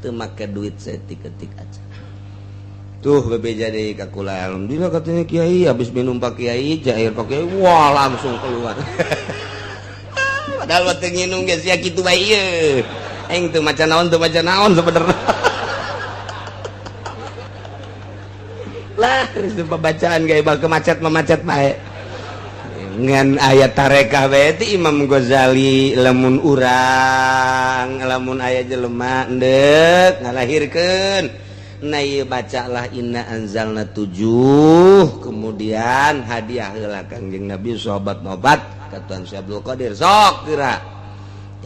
Teu make duit setik-ketik aja. Tuh bebeja deui ka kula, alhamdulillah katanya kiai habis minum Pak Kiai air Pak Kiai wah langsung keluar. Padahal waktu nginum geus sia kitu bae ieu. Aing teu maca naon sebenarnya. Lah geus pembacaan gae bakal macet bae. Ngan ayat tarekah bae ti Imam Ghazali lamun urang lamun aya jelema endek ngalahirkeun. Nah ieu bacalah inna anzalna 7 kemudian hadiah heula Kangjeng Nabi sahabat nobat ka Tuan Syekh Abdul Qadir sok geura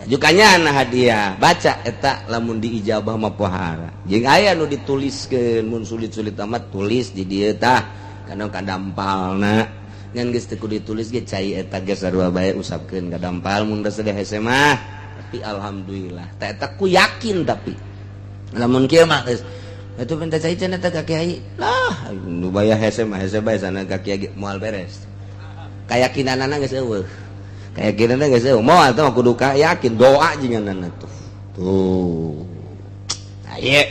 Jukanya nah hadiah baca eta lamun diijabah mah pohara. Jeung aya nu dituliskeun mun sulit-sulit amat tulis di dieu tah kana kadampalna. Ngan geus teu kudu ditulis ge cai eta geus sarua bae usapkeun ka dampal mun geus hese mah. Tapi alhamdulillah tah eta ku yakin tapi lamun kieu mah geus itu minta cai cenah eta ka kiai. Lah nu bayar hese mah hese bae sana ka kiai moal beres. Kayakinanana geus eueuh. Keyakinan geus eueuh moal teh kudu yakin doa jeung tuh. Tuh. Aye.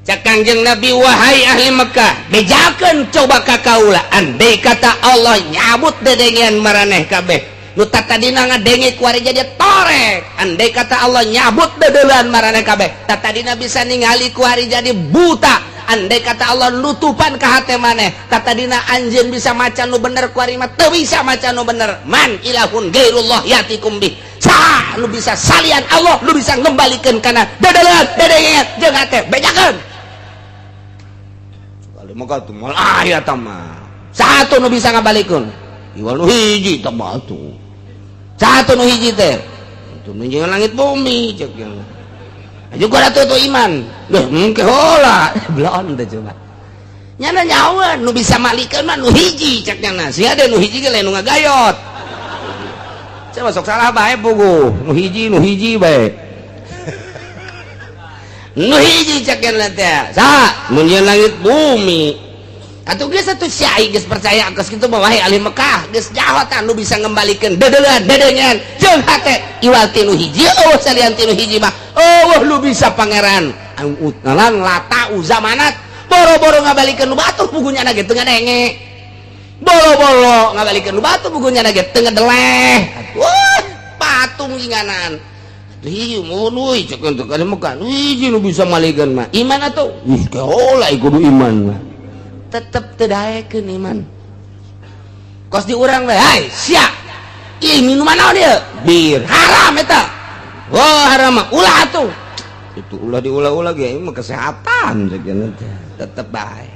Cak Kangjeng Nabi wahai ahli Mekah, bejakeun coba ka kaula andai kata Allah nyabut dedengean maraneh kabeh. Nu tatadina ngadenge ku ari jadi torek. Andai kata Allah nyabut dedeulean maraneh kabeh, tatadina bisa ningali ku ari jadi buta. Andai kata Allah nutupan ka hate maneh, tatadina anjeun bisa maca nu bener ku ari mah teu bisa maca nu bener. Man ilahun gairullah yatikum bih. Saha nu bisa salian Allah nu bisa ngembalikeun kana dedeulean dedengean jeung hate bejakeun. Kali mah tuh moal aya tah mah. Satu nu bisa ngabalikeun. Iwal nu hiji tah mah tuh. Satu nu hiji teh. Itu nu langit bumi cek yang. Juga tuh iman. Duh, mungkin hola. Belon teh coba. Nyana nyawa nu bisa malikeun mah nu hiji cek nyana. Sia deh nu hiji ge lain nu ngagayot. Coba sok salah bae puguh. Nu hiji bae. Nu hiji cek nyana teh. Saha? Mun langit bumi. Atuh geus atuh si aing geus percaya geus kitu mah wahai ahli Mekah geus nyaho tah nu bisa ngembalikeun dedeulean dedengean jeung hate iwal ti nu hiji eueuh salian ti nu hiji mah eueuh lu bisa pangeran anu lata uzamanat boro-boro ngabalikeun nu batur pugunya ge teu ngadenge boro-boro ngabalikeun nu batur pugunya ge teu ngedeleh atuh patung jinganan atuh mun euy cek untuk ahli Mekah hiji nu bisa malikeun mah iman atuh wih keola kudu iman mah tetep teu daekeun iman kos di urang we hai sia ih minuman naon ieu bir haram eta oh haram mah ulah atuh itu ulah diulah-ulah ge mah kesehatan cek teh tetep bae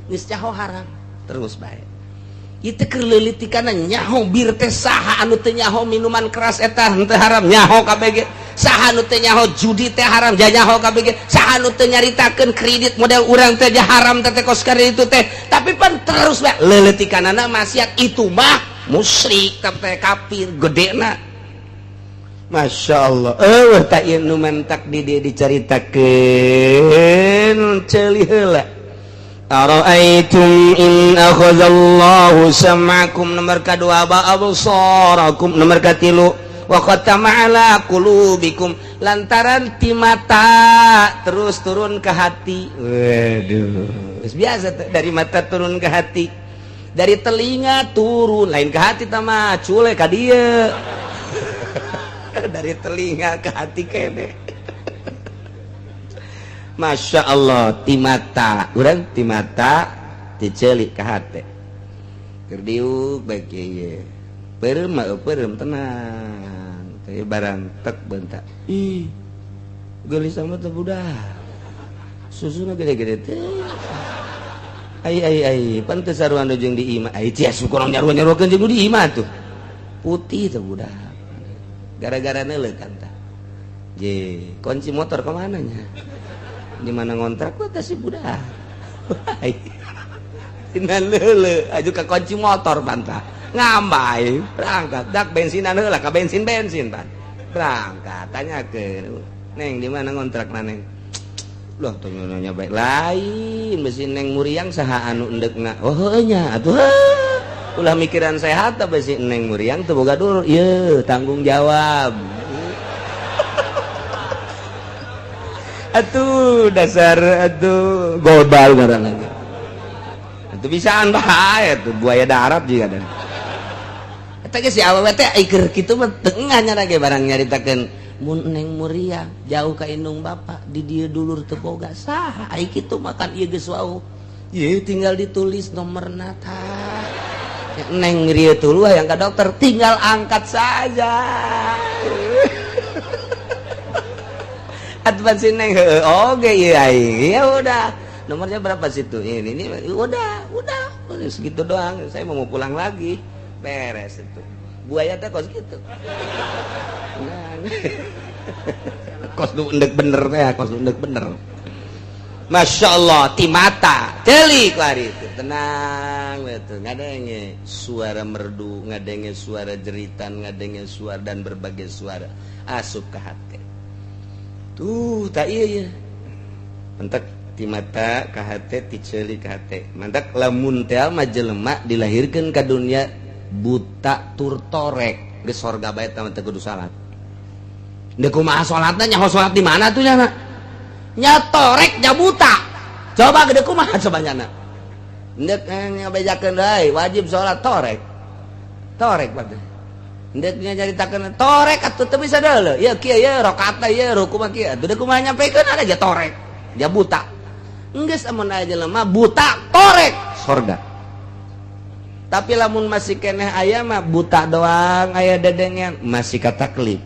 geus nyaho haram terus bae ieu teh keur leulitikanna nyaho bir teh saha anu teu nyaho minuman keras eta henteu haram nyaho kabeh ge saha nu teu nyaho judi teh haram nyaho kabeh ge saha nu teu nyaritakeun kredit model urang teh haram teh kos itu teh tapi pan terus bae leulitikanana maksiat itu mah musyrik teh kafir gedena Masya Allah eueuh tak ieu nu mantak di dieu dicaritakeun ceuli heula Ara'aitum in akhadallahu sam'akum nomor kadua wa absarakum nomor katilu wa khatama ala qulubikum lantaran ti mata terus turun ke hati. Waduh, biasa dari mata turun ke hati, dari telinga turun lain ke hati tama cule ka dieu dari telinga ke hati kene. Masya Allah ti mata urang ti mata ti ceuli ka hate keur diuk bae kieu peureum mah peureum tenang teh barang tek bentak ih geulis amat teh budak susuna gede-gede teh ai ai ai pan teu sarua jeung di imah ai cia syukur nyaruan-nyaruakeun jeung di imah tuh putih teh budak gara-gara neuleuh kan tah je kunci motor kemana nya di mana ngontrak gua si budak tina leule aju ka kunci motor pantah ngambai berangkat dak bensinan heula ka bensin bensin pan berangkat tanya ke neng di mana ngontrak neng loh tuh nanya baik lain besi neng muriang saha anu endekna oh heuh nya atuh ulah mikiran sehat besi neng muriang teu boga dulur ieu tanggung jawab atuh dasar atuh gobal ngaranna atuh bisaan bae atuh buaya darat juga dan eta ge si awewe teh keur kitu mah tengah nya ge barang nyaritakeun mun neng muriang jauh ka indung bapak di dieu dulur teu boga saha ai kitu makan ieu geus wau ieu tinggal ditulis nomorna tah neng rieu tuluh yang ka dokter tinggal angkat saja. Atuh si neng oke iya ya udah nomornya berapa situ ini udah segitu doang saya mau pulang lagi beres itu buaya teh kos gitu. Kos nu endek bener teh, kos nu endek bener. Masya Allah, ti mata ceuli kuari itu tenang betul, ngadenge suara merdu, ngadenge suara jeritan, ngadenge suara dan berbagai suara asup ke hati tuh. Tak iya iya, mentak ti mata ka hate, ti ceuli ka hate. Mantak lamun teh mah jelema dilahirkeun ka dunia buta tur torek, geus sorga bae teh teu kudu salat. Deuk kumaha salatna? Nyaho salat di mana tuh nyana? Nya torek, nya buta. Coba gede kumaha coba nyana? Ndek ngabejakeun deui wajib salat, torek. Torek berarti. Ndek nyaritakeun torek atuh teu bisa deuleu. Ieu kieu, ieu rakaatna, ieu ruku mah kieu. Atuh deuk kumaha nyampekeun ada aja torek. Dia buta. Enggeus, amun aya jelema buta torek, sorga. Tapi lamun masih keneh aya mah buta doang, aya dedengean masih kataklif.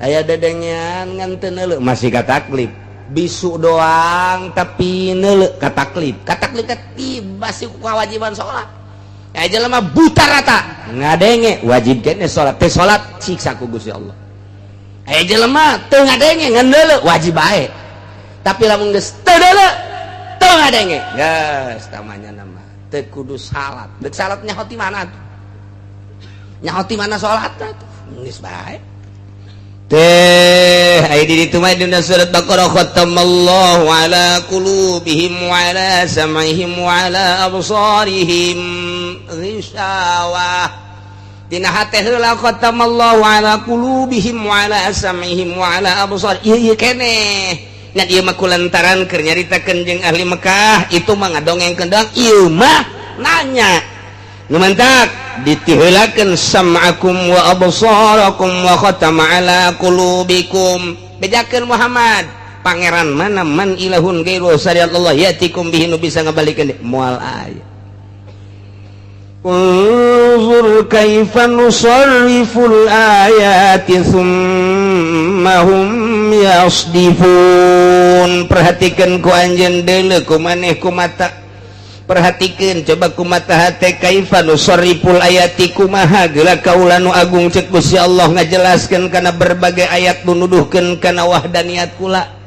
Aya dedengean ngan teu neuleu masih kataklif. Bisu doang tapi neuleu kataklif. Kataklif teh tiba sih kewajiban salat. Aya jelema buta rata ngadenge, wajib keneh salat. Teu salat siksa ku Gusti Allah. Aya jelema teu ngadenge ngan neuleu, wajib bae. Tapi lamun geus teu deuleu, teu ngadenge, geus tamanya nama teu kudu salat. Deuk salat nyaho ti mana tuh? Nyaho ti mana salat tuh? Geus bae teh. Aya di ditu mah dina surat Baqarah, khatamallahu ala qulubihim wa ala sam'ihim wa ala absarihim ghishawah. Dina hate heula, khatamallahu ala qulubihim wa ala sam'ihim wa ala absar. Ieu ieu keneh ngan ieu mah kulantaran keur nyaritakeun jeung ahli Mekah, itu mah ngadongengkeun doang, ieu mah nanya. Nu mantak ditiheulakeun sam'akum wa absarakum wa khatama ala qulubikum. Bejakeun Muhammad, pangeran mana, man ilahun ghairu syariat Allah yatikum bihi, nu bisa ngabalikeun moal aya. Unzur kaifa nusarriful ayati thumma hum yasdifun. Perhatikan ku anjeun deuleu, ku maneh ku mata, perhatikan coba ku mata hate, kaifa nusarriful ayati, kumaha geula kaula nu agung, cek Gusti Allah, ngajelaskeun kana berbagai ayat nu nuduhkeun kana wahdaniyat kula.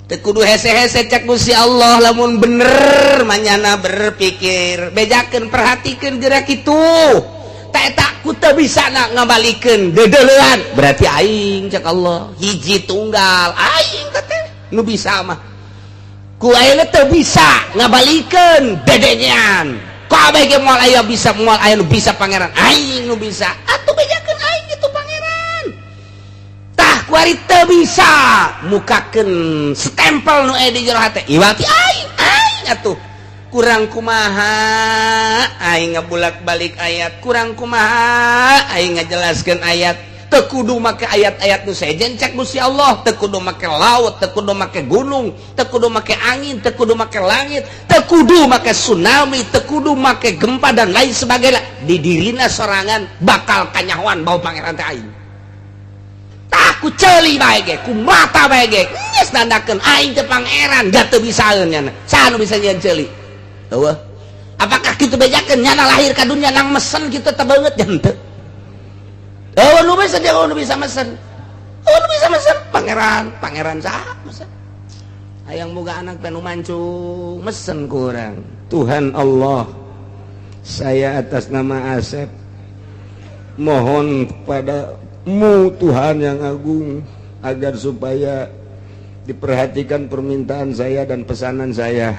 Teu kudu hese-hese, cek Gusti Allah, lamun bener manyana berpikir. Bejakeun, perhatikeun gerak itu tak tak ku teu bisa na ngabalikeun deudeulean, berarti aing, cek Allah, hiji tunggal aing teh nu bisa mah. Ku ayeuna teu bisa ngabalikeun dedengean, kabeh ge moal aya bisa, moal aya nu bisa pangeran, aing nu bisa. Atuh bejakeun aing itu pangeran. Tah, kuari teu bisa mukakeun stempel nu aya di jero hate, iwati aing aing. Atuh kurang kumaha aing ngabulak-balik ayat, kurang kumaha aing ngajelaskeun ayat? Teu kudu make ayat-ayat nu sejen, cek Gusti Allah. Teu kudu make laut, teu kudu make gunung, teu kudu make angin, teu kudu make langit, teu kudu make tsunami, teu kudu make gempa dan lain sebagainya. Di dirina sorangan bakal kanyahoan bahwa pangeran teh aing. Tah, ku ceuli bae ge, ku mata bae ge geus nandakeun aing teh pangeran. Gak teu bisaeun nyana. Saha nu bisa nyieun ceuli? Eueuh. Apakah kitu bejakeun nyana lahir ka dunya nang mesen kitu teh beungeut? Henteu. Oh, nu bisa dia, nu bisa mesen. Oh, nu bisa mesen pangeran, pangeran saha mesen? Hayang boga anak teh nu mancung, mesen kurang. Tuhan Allah, saya atas nama Asep mohon padamu Tuhan yang agung agar supaya diperhatikan permintaan saya dan pesanan saya.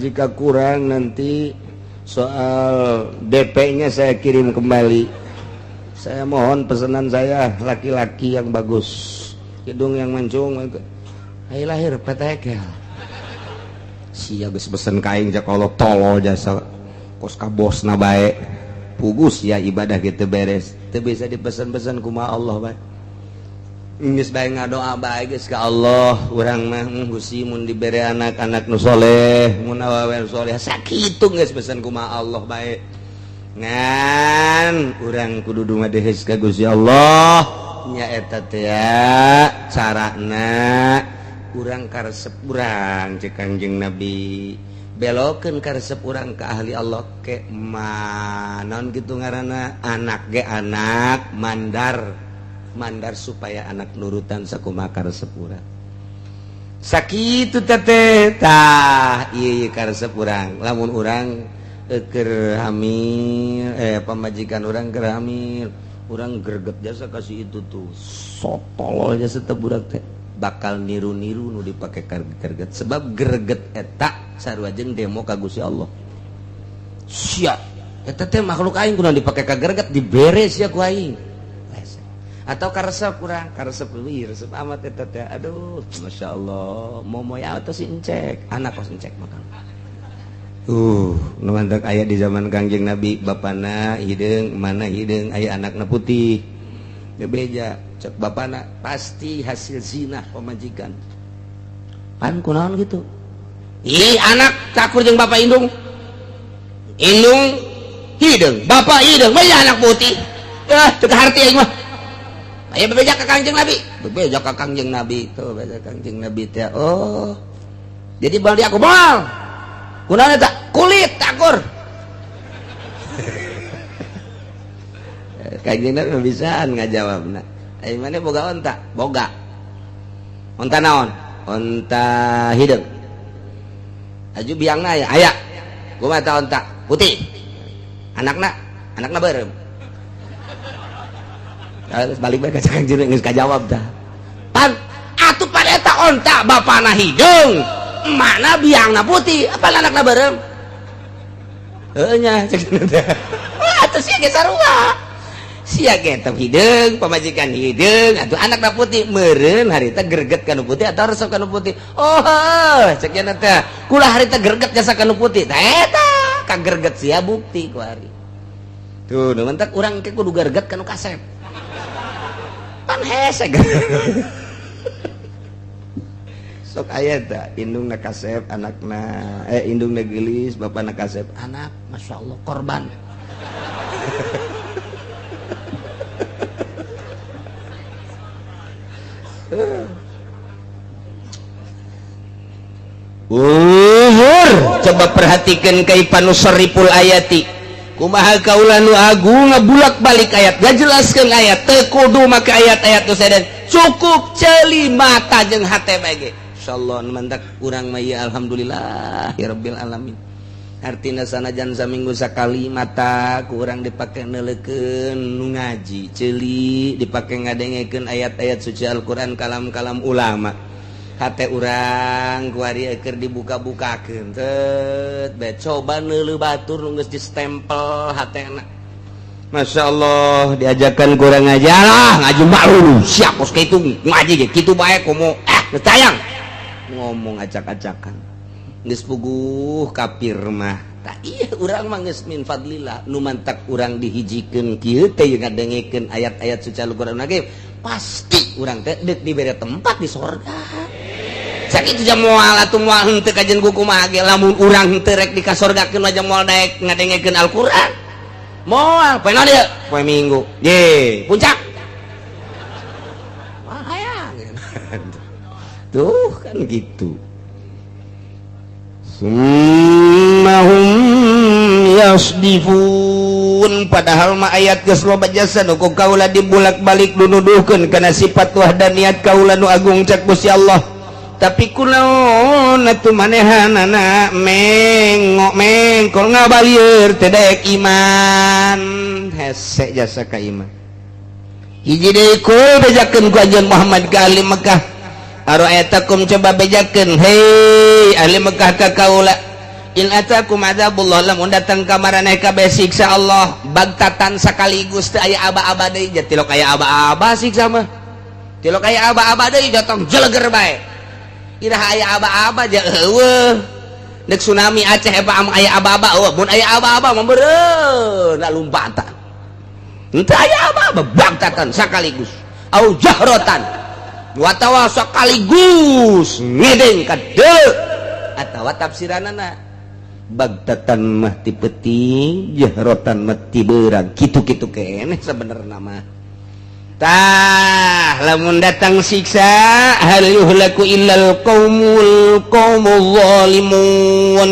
Jika kurang, nanti soal DP-nya saya kirim kembali. Saya mohon pesanan saya laki-laki yang bagus, hidung yang mancung. Ayo lahir petekel. Sia geus pesen ka aing, cek Allah, tolol jasa kos ka bosna bae. Pugus ya, ibadah gitu beres. Teu bisa dipesan-pesan kumaha Allah bae. Geus bae ngadoa bae geus ka Allah urang mah, Gusti, mun dibere anak-anak nu soleh, mun awewe nu soleh, sakitu geus pesen kumaha Allah bae. Ngan urang kudu dumadehes ka Gusti Allah nya. Eta teh carana urang karesep urang, cek Kangjeng Nabi. Belokeun karesep urang ka ahli Allah ke naon gitu ngaranna anak ge anak mandar mandar supaya anak nurutan sakumaha karesep urang. Sakitu teteh tah ieu karesep urang lamun urang keur hamil pamajikan urang keur hamil urang greget jasa kasih itu tuh sotol jasa teh budak teh bakal niru-niru nu dipake greget sebab greget eta sarua jeung demo ka Gusti Allah. Sia eta teh makhluk aing kunaon dipake ka greget dibere sia ku aing atau karesep urang karesep wih resep amat eta teh aduh masyaallah momoy atau si encek anak kos encek makan. Nu mantak aya di zaman Kangjeng Nabi bapana hideung mana hideung aya anakna putih bebeja cek bapana pasti hasil zina pamajikan pan kunaon gitu ih anak cakur jeung bapak indung indung hideung bapak hideung beja anak putih ah teu kaharti aing mah aya bebeja ka Kangjeng Nabi bebeja ka Kangjeng Nabi tuh bebeja Kangjeng Nabi teh oh jadi bal di aku moal kunaon eta kulit takur Kangjeng Nabi bisaan ngajawabna ai maneh boga onta boga onta naon onta hideung aju biangna aya aya kumaha ta onta putih anakna anakna beureum terus balik bae ka Kangjeng geus kajawab tah pan atuh pan eta onta bapana hideung mana biangna putih apa anakna beureum heuh nya cek teh atuh sia ge sarua sia ge teh hideung pamajikan hideung atuh anakna putih meureun harita greget kana putih atau resep kana putih oh heuh cek nya teh kula harita greget jasa kana putih tah eta ka greget sia bukti ku ari tuh nu mentak urang ke kudu greget kana kasep pan hese sok aya tah indungna kasep anakna indungna geulis bapana kasep anak masyaallah korban. Uhur coba perhatikan kaifa nusarriful ayati kumaha kaula nu agung ngabulak-balik ayat ngajelaskeun ayat teu kudu make ayat-ayat nu sedan cukup ceuli mata jeung hate bae ge. Insyaallah mantak urang mah ieu alhamdulillah ya rabbil alamin. Artina sanajan saminggu sakali mata ku urang dipake neuleukeun nu ngaji ceuli dipake ngadengekeun ayat-ayat suci Al-Qur'an kalam-kalam ulama. Hate urang ku ari keur dibuka-bukakeun teu bae coba neuleuh batur nu geus distempel hatena. Masyaallah diajakan kurang aja lah ngaji malu siap kos kitu ngaji ge kitu bae komo geus tayang ngomong acak-acakan geus puguh kafir mah tah ieu urang mah geus min fadlillah nu mantak urang dihijikeun kieu teh ngadengekeun ayat-ayat suci Al-Qur'an ge pasti urang teh deuk dibere tempat di sorga. Sakitu jam moal atuh moal henteu kajen ku kumaha ge lamun urang henteu rek dikasorgakeun mah moal daek ngadengekeun Al-Qur'an moal poe naon ieu poe Minggu ye puncak wah hayang tuh kan gitu. Summahum yasdifun padahal mah ayat geus loba jasa nu ku kaula dibulak-balik nuduhkeun kana sifat wahdaniyat kaula nu agung cek Gusti Allah. Tapi kunaon atuh manehanana mengok mengkol ngabalieur teu daek iman hese jasa ka iman. Hiji deui kul bejakeun ku anjeun Muhammad ka ahli Mekah. Ara'aytakum coba bejakeun hei ahli Mekah ka kaula in atakum adzabullah lamun datang ka maraneh kabeh siksa Allah bagtatan sakaligus teu aya aba-aba deui ja tilok aya aba-aba siksa mah tilok aya aba-aba deui jotong jeleger bae iraha aya aba-aba ja eueuh deuk tsunami Aceh eta aya aba-aba eueuh mun aya aba-aba mah beureun lompatan henteu aya aba-aba bagtatan sakaligus au jahrotan watawa sekaligus ngedeng ka deuleu atawa tafsiranana bagtatan mah ti peuting jahrotan mah ti beurang kitu-kitu keneh sabenerna mah tah lamun datang siksa hal yuhlaku illal qaumul qaumul zalimun.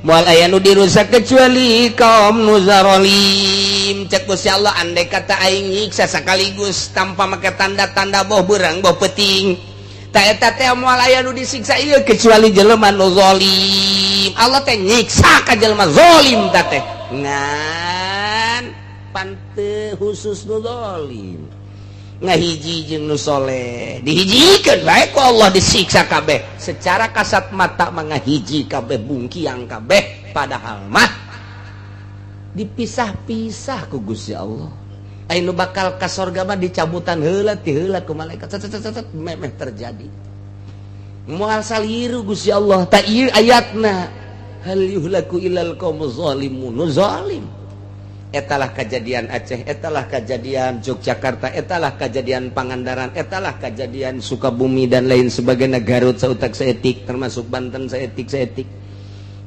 Moal aya nu dirusak kecuali kaum nu zarolim. Cek Gusti Allah, andai kata aing nyiksa sekaligus tanpa make tanda-tanda, boh beurang boh peuting, tak eta teh moal aya nu disiksa ieu kecuali jelema nu zalim. Allah teh nyiksa ka jelema zalim ta teh ngan pan teu khusus nu zalim, ngahiji jeung nu soleh dihijikeun bae ku Allah, disiksa kabeh. Secara kasat mata mangahiji kabeh, bungkiang kabeh, padahal mah dipisah-pisah ku Gusti Allah. Aya nu bakal ka sorga mah dicabutan heula ti heula ku malaikat, cet, cet, cet, memeh terjadi moal saliru Gusti Allah. Tak ieu ayatna, hal yuhlaku illal qaumuz zalimun. Nu zalim etalah kejadian Aceh, etalah kejadian Yogyakarta, etalah kejadian Pangandaran, etalah kejadian Sukabumi dan lain sebagainya, Garut sautak saeutik, termasuk Banten saeutik saeutik.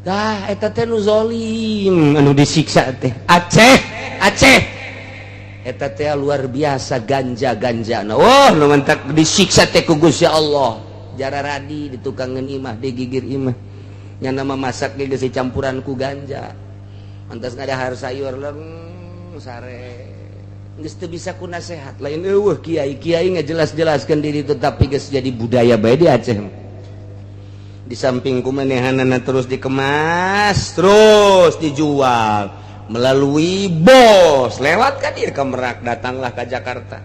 Tah, eta teh nu zalim anu disiksa teh. Aceh, Aceh eta teh luar biasa ganja-ganja. Nah, oh, nu mantak disiksa teh ku Gusti Allah. Jararadi di tukangan imah, digigir imah. Nya nama masak ge geus campuran ku ganja. Antas ngadahar sayur leng sare. Geus teu bisa ku nasehat. Lain eueuh kiai, kiai ngajelas-jelaskeun diri, tetapi geus jadi budaya bae di Aceh. Di samping kumanehanana terus dikemas, terus dijual melalui bos lewat kan dia ke Merak, datanglah ke Jakarta.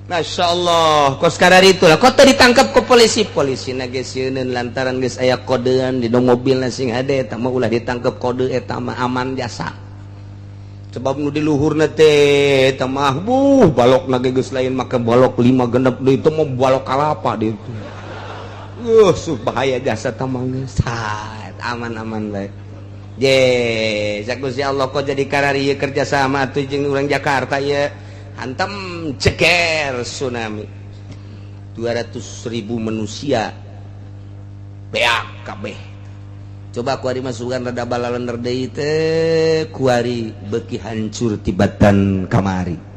Masya Allah, kos kadar itulah kok ditangkap ke polisi, polisi geus sieun lantaran geus aya kodean di mobil sing hade eta mah ulah ditangkap, kode eta mah aman jasa. Sebab nu di luhurna teh eta mah buh balokna ge geus lain make balok lima genep deui, itu mah balok kalapa di itu. Bahaya jasa tamang, aman-aman bae. Je, Gusti Allah kok jadi karari kerjasama tuh jeung urang Jakarta ya, hantam ceker tsunami 200.000 manusia beak kabeh. Coba kuari masukan rada balalender deui teh, kuari beuki hancur tibatan kamari.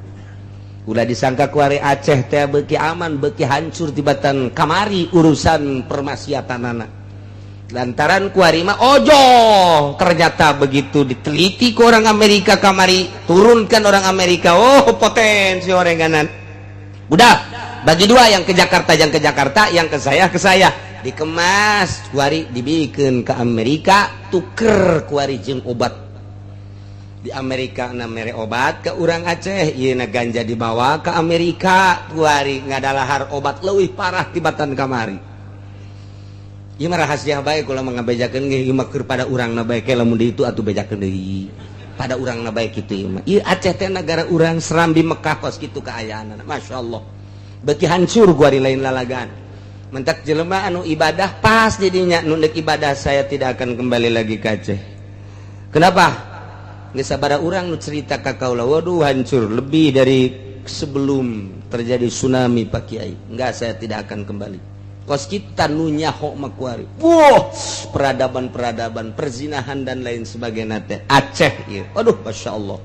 Ulah disangka kuari Aceh teh beuki aman, beuki hancur tibatan kamari urusan permaksiatanana lantaran kuari mah ojo. Ternyata begitu diteliti ke orang Amerika kamari, turunkan orang Amerika, oh, potensi orang kanan udah bagi dua, yang ke Jakarta, yang ke Jakarta, yang ke saya, ke saya. Dikemas kuari, dibikin ke Amerika, tuker kuari jeung obat di Amerika na mere obat ke urang Aceh. Ieu na ganja dibawa ke Amerika, kuari ngadalahar obat leuwih parah tibatan kamari. Ieu mah rahasia bae, kula mah ngabejakeun ge ieu mah keur pada urangna bae ke. Lamun di itu atuh bejakeun deui pada urangna bae kitu ieu mah. Ieu Aceh teh negara urang, Serambi Mekah, kos kitu kaayaanna. Masyaallah, beuki hancur kuari, lain lalagan. Mentak jelema anu ibadah pas jadinya nu deuk ibadah, saya tidak akan kembali lagi ke Aceh. Kenapa? Geus sabaraha urang nu cerita ka kaula, waduh, hancur lebih dari sebelum terjadi tsunami, Pak Kiai. Enggak, saya tidak akan kembali. Kos kita nu nyaho mah kuari, wah, peradaban-peradaban perzinahan dan lain sebagainya teh Aceh ieu. Aduh, Masya Allah,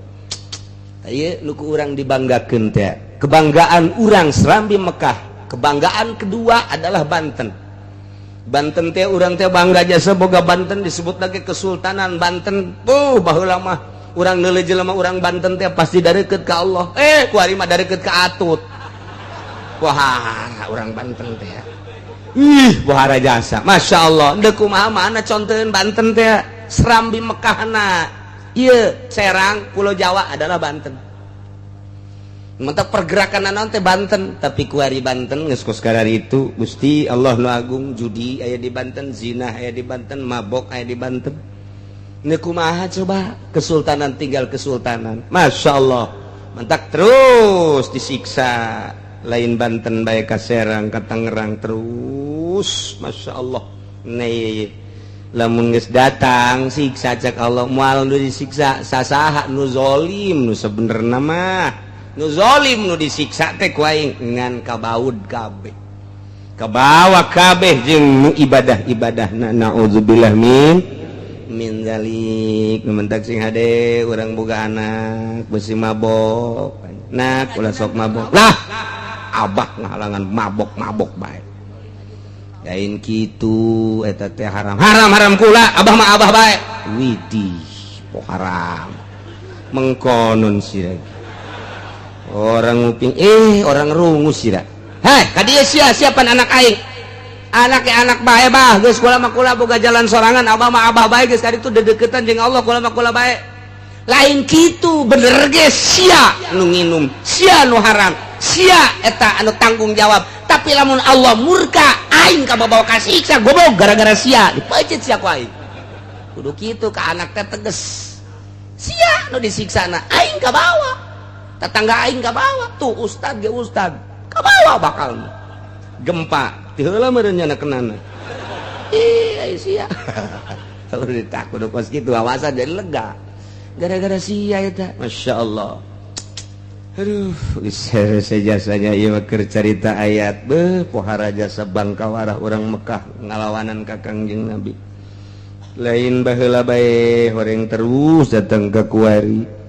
ieu nu ku urang dibanggakeun teh, kebanggaan urang Serambi Mekah. Kebanggaan kedua adalah Banten. Banten teh urang teh bangga jasa boga Banten, disebut lagi Kesultanan Banten. Baheula mah urang neuleuh jelema urang Banten teh pasti dareukeut ka Allah. Eh, kuari mah dareukeut ka Atut. Wah, urang Banten teh ih bohara jasa, Masya Allah. Dek kumaha mana contohin Banten teh Serambi Mekahna ieu, Serang Pulau Jawa adalah Banten. Mantap pergerakan naon teh Banten, tapi kuari Banten geus kos itu. Gusti Allah nu agung, judi aya di Banten, zina aya di Banten, mabok aya di Banten. Ini kumaha coba kesultanan tinggal kesultanan? Masya Allah, mantak terus disiksa, lain Banten baik, ka Serang, ka Tangerang terus. Masya Allah nih, lamun geus datang siksa cek Allah moal nu disiksa sasaha nu zalim. Nu sebenerna mah nu zalim nu disiksa teh ku aing ngan kabaud kabeh, kabawa kabeh jeung nu ibadah-ibadah. Naudzubillah min dzalik. Mentak sing hade, urang boga anak besi mabok, nak, ulah sok mabok lah, abah ngahalangan mabok-mabok bae. Lain kitu, eta teh haram. Haram haram kula, abah mah abah bae. Widih, po haram. Mengkonon sih orang nguping, eh, orang rungu sih. Hei, ka dieu sia, siapan anak aing. Anak ya anak bae, bah. Geus, kula mah kula boga jalan sorangan, abah mah abah bae, geus kaditu dedeketan jeung Allah, kula mah kula bae. Lain kitu, bener ge sia nu nginum, sia nu haram, sia eta anu tanggung jawab. Tapi lamun Allah murka, aing kabawa kasiksa goblok gara-gara sia, dipeuncit sia ku aing. Kudu kitu ka anak teh, teges. Sia nu disiksana, aing kabawa. Tetangga aing kabawa. Tuh ustad ge ustad, kabawa bakal gempa ti heula meureun nya kenana. Ih, ai sia. Kalau ditakut kos kitu awasan jadi lega. Gara-gara sia eta. Masya Allah. Aduh, geus jasanya ieu mah keur carita ayat. Beuh, pohara jasa bangkawarah urang Mekah ngalawanan ka Kangjeng Nabi. Lain baheula bae, horeng terus datang ke kuari.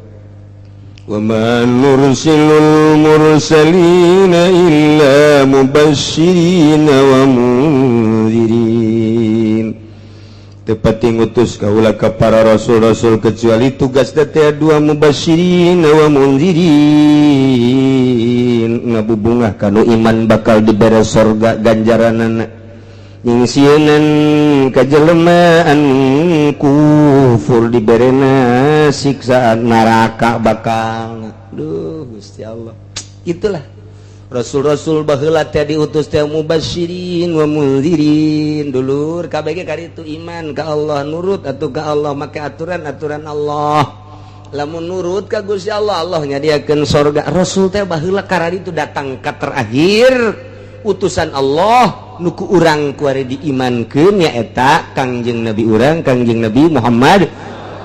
وما نرسل المرسلين إلا مبشرين ومنذرين. Teu pati ngutus kaula ka para rasul-rasul kecuali tugas teh dua, mubasyirin wa mundzirin, ngabubungah kanu iman bakal dibere sorga ganjaranana, nyingsieunan ka jelema anu kufur diberena siksaan neraka bakal. Duh, Gusti Allah, itulah rasul-rasul baheula teh diutus teh mubasyirin wa mundzirin. Dulur kabeh kari itu iman ka Allah, nurut atuh ka Allah, make aturan-aturan Allah. Lamun nurut ka Gusti Allah, Allah nyadiakeun sorga. Rasul teh baheula karari itu datang ka terakhir utusan Allah nu ku urang kuari diimankeun, nyaeta Kangjeng Nabi urang, Kangjeng Nabi Muhammad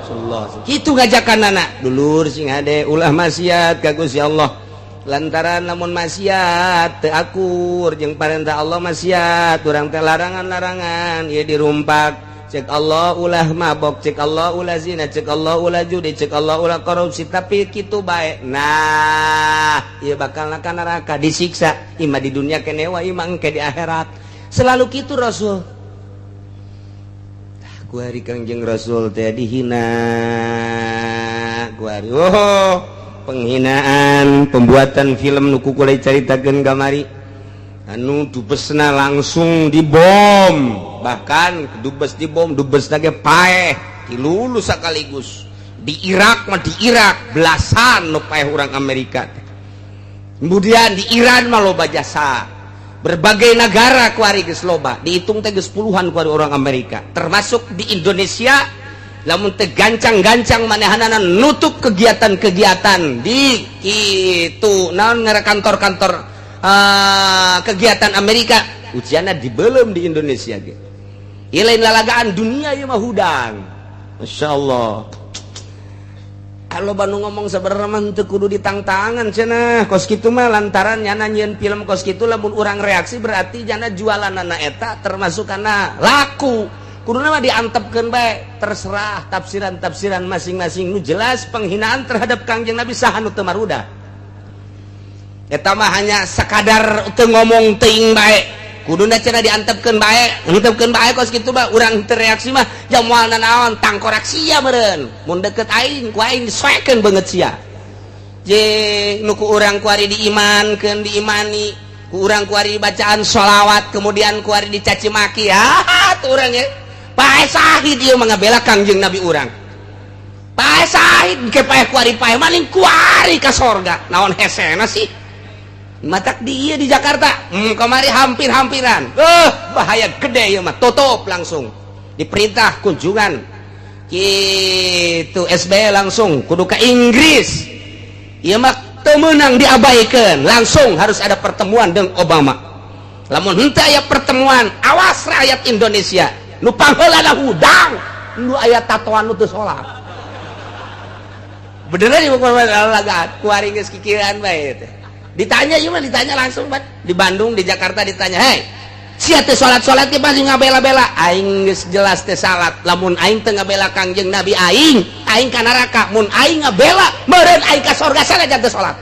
sallallahu alaihi wasallam. Kitu ngajakan anak dulur, sing hade, ulah maksiat ka Gusti Allah, lantaran lamun maksiat teu akur jeung parentah Allah, maksiat urang teh larangan-larangan ieu dirumpak. Cek Allah ulah mabok, cek Allah ulah zina, cek Allah ulah judi, cek Allah ulah korupsi, tapi kitu bae. Nah, ieu bakal ka neraka, disiksa ima di dunia keneh wa ima engke di akhirat. Selalu kitu Rasul. Ku hari Kangjeng Rasul teh dihina ku hari. Oh, penghinaan, pembuatan film nu ku kula caritakeun kamari, anu dubesna langsung dibom, bahkan dubes dibom, dubes lagi paeh, dilulus sekaligus. Di Irak mah, di Irak belasan nu paeh orang Amerika. Kemudian di Iran mah loba jasa, berbagai negara kuari geus loba, dihitung teh geus puluhan kuari orang Amerika, termasuk di Indonesia. Lamun teh gancang-gancang manehanana nutup kegiatan-kegiatan di itu naon ngara kantor-kantor kegiatan Amerika, ujianna dibelum di Indonesia ge. Ieu lain lalagaan dunia, ieu mah hudang. Masya Allah, kalau Bandung ngomong sebenarnya mah teu kudu ditangtangan cenah kos kitu mah, lantaran nyana nyieun film kos kitu, lamun urang reaksi berarti jana jualanana eta termasuk karena laku. Kuduna mah diantepkeun bae, terserah tafsiran-tafsiran masing-masing. Nu jelas penghinaan terhadap Kangjeng Nabi, saha nu teu maruda? Eta mah hanya sekadar teu ngomong teuing bae. Kuduna cenah diantepkeun bae, antepkeun bae kos kitu mah. Urang teu reaksi mah jamual naon, tangkorak sia meureun. Mun deket aing, ku aing disoekeun beungeut sia. Je nu ku urang kuari diimankeun, diimani ku urang kuari, bacaan sholawat, kemudian kuari dicaci maki. Ah, tuh urang ya paeh sahid, ieu mah ngabela Kangjeng Nabi urang. Paeh sahid ke paeh kuari, paeh maning kuari ka sorga, naon hesena sih? Matak di ieu di Jakarta kamari hampir-hampiran, bahaya gede ieu mah. Tutup langsung, diperintah kunjungan gitu SBY langsung kudu ke Inggris. Ieu mah teu meunang diabaikan, langsung harus ada pertemuan dengan Obama. Lamun henteu aya pertemuan, awas rakyat Indonesia, nu pangheulana hudang, nu aya tatoan, nu teu salat. Beneran ieu lagaan kuari geus kikiran bae teh. Ditanya ieu mah, ditanya langsung bat di Bandung, di Jakarta ditanya, "Hei sia, teu salat-salat teh pasti ngabela-bela." Aing geus jelas teh salat. Lamun aing teu ngabela Kangjeng Nabi, aing aing ka neraka. Mun aing ngabela, meureun aing ka sorga sanajan teu salat.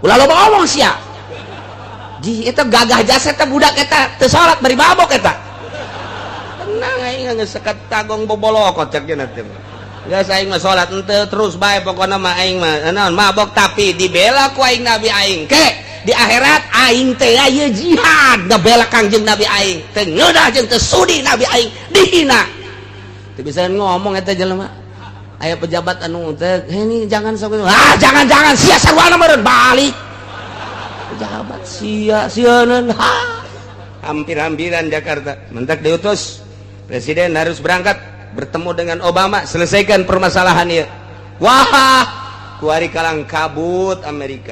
Ulah loba ngomong sia. Ji eta gagah jasa eta budak eta teu salat bari mabok eta. Tenang, aing geus sekat tagong bobolokot cek cenah teh. Geus, aing mah salat henteu terus bae, pokona mah aing mah naon mabok tapi dibela ku aing Nabi aing. Ke di akhirat aing teh aya jihad ngabela Kangjeng Nabi aing. Teu ngeunah jeung teu sudi Nabi aing dihina. Teu bisa ngomong eta jelema. Aya pejabat anu teh, ini jangan sok, ah, jangan jangan sia sarwana meureun balik. Pejabat sia sieun ha. Hampir-hampiran Jakarta. Mentak diutus presiden harus berangkat bertemu dengan Obama, selesaikan permasalahan ya. Wah, kuari kalang kabut Amerika.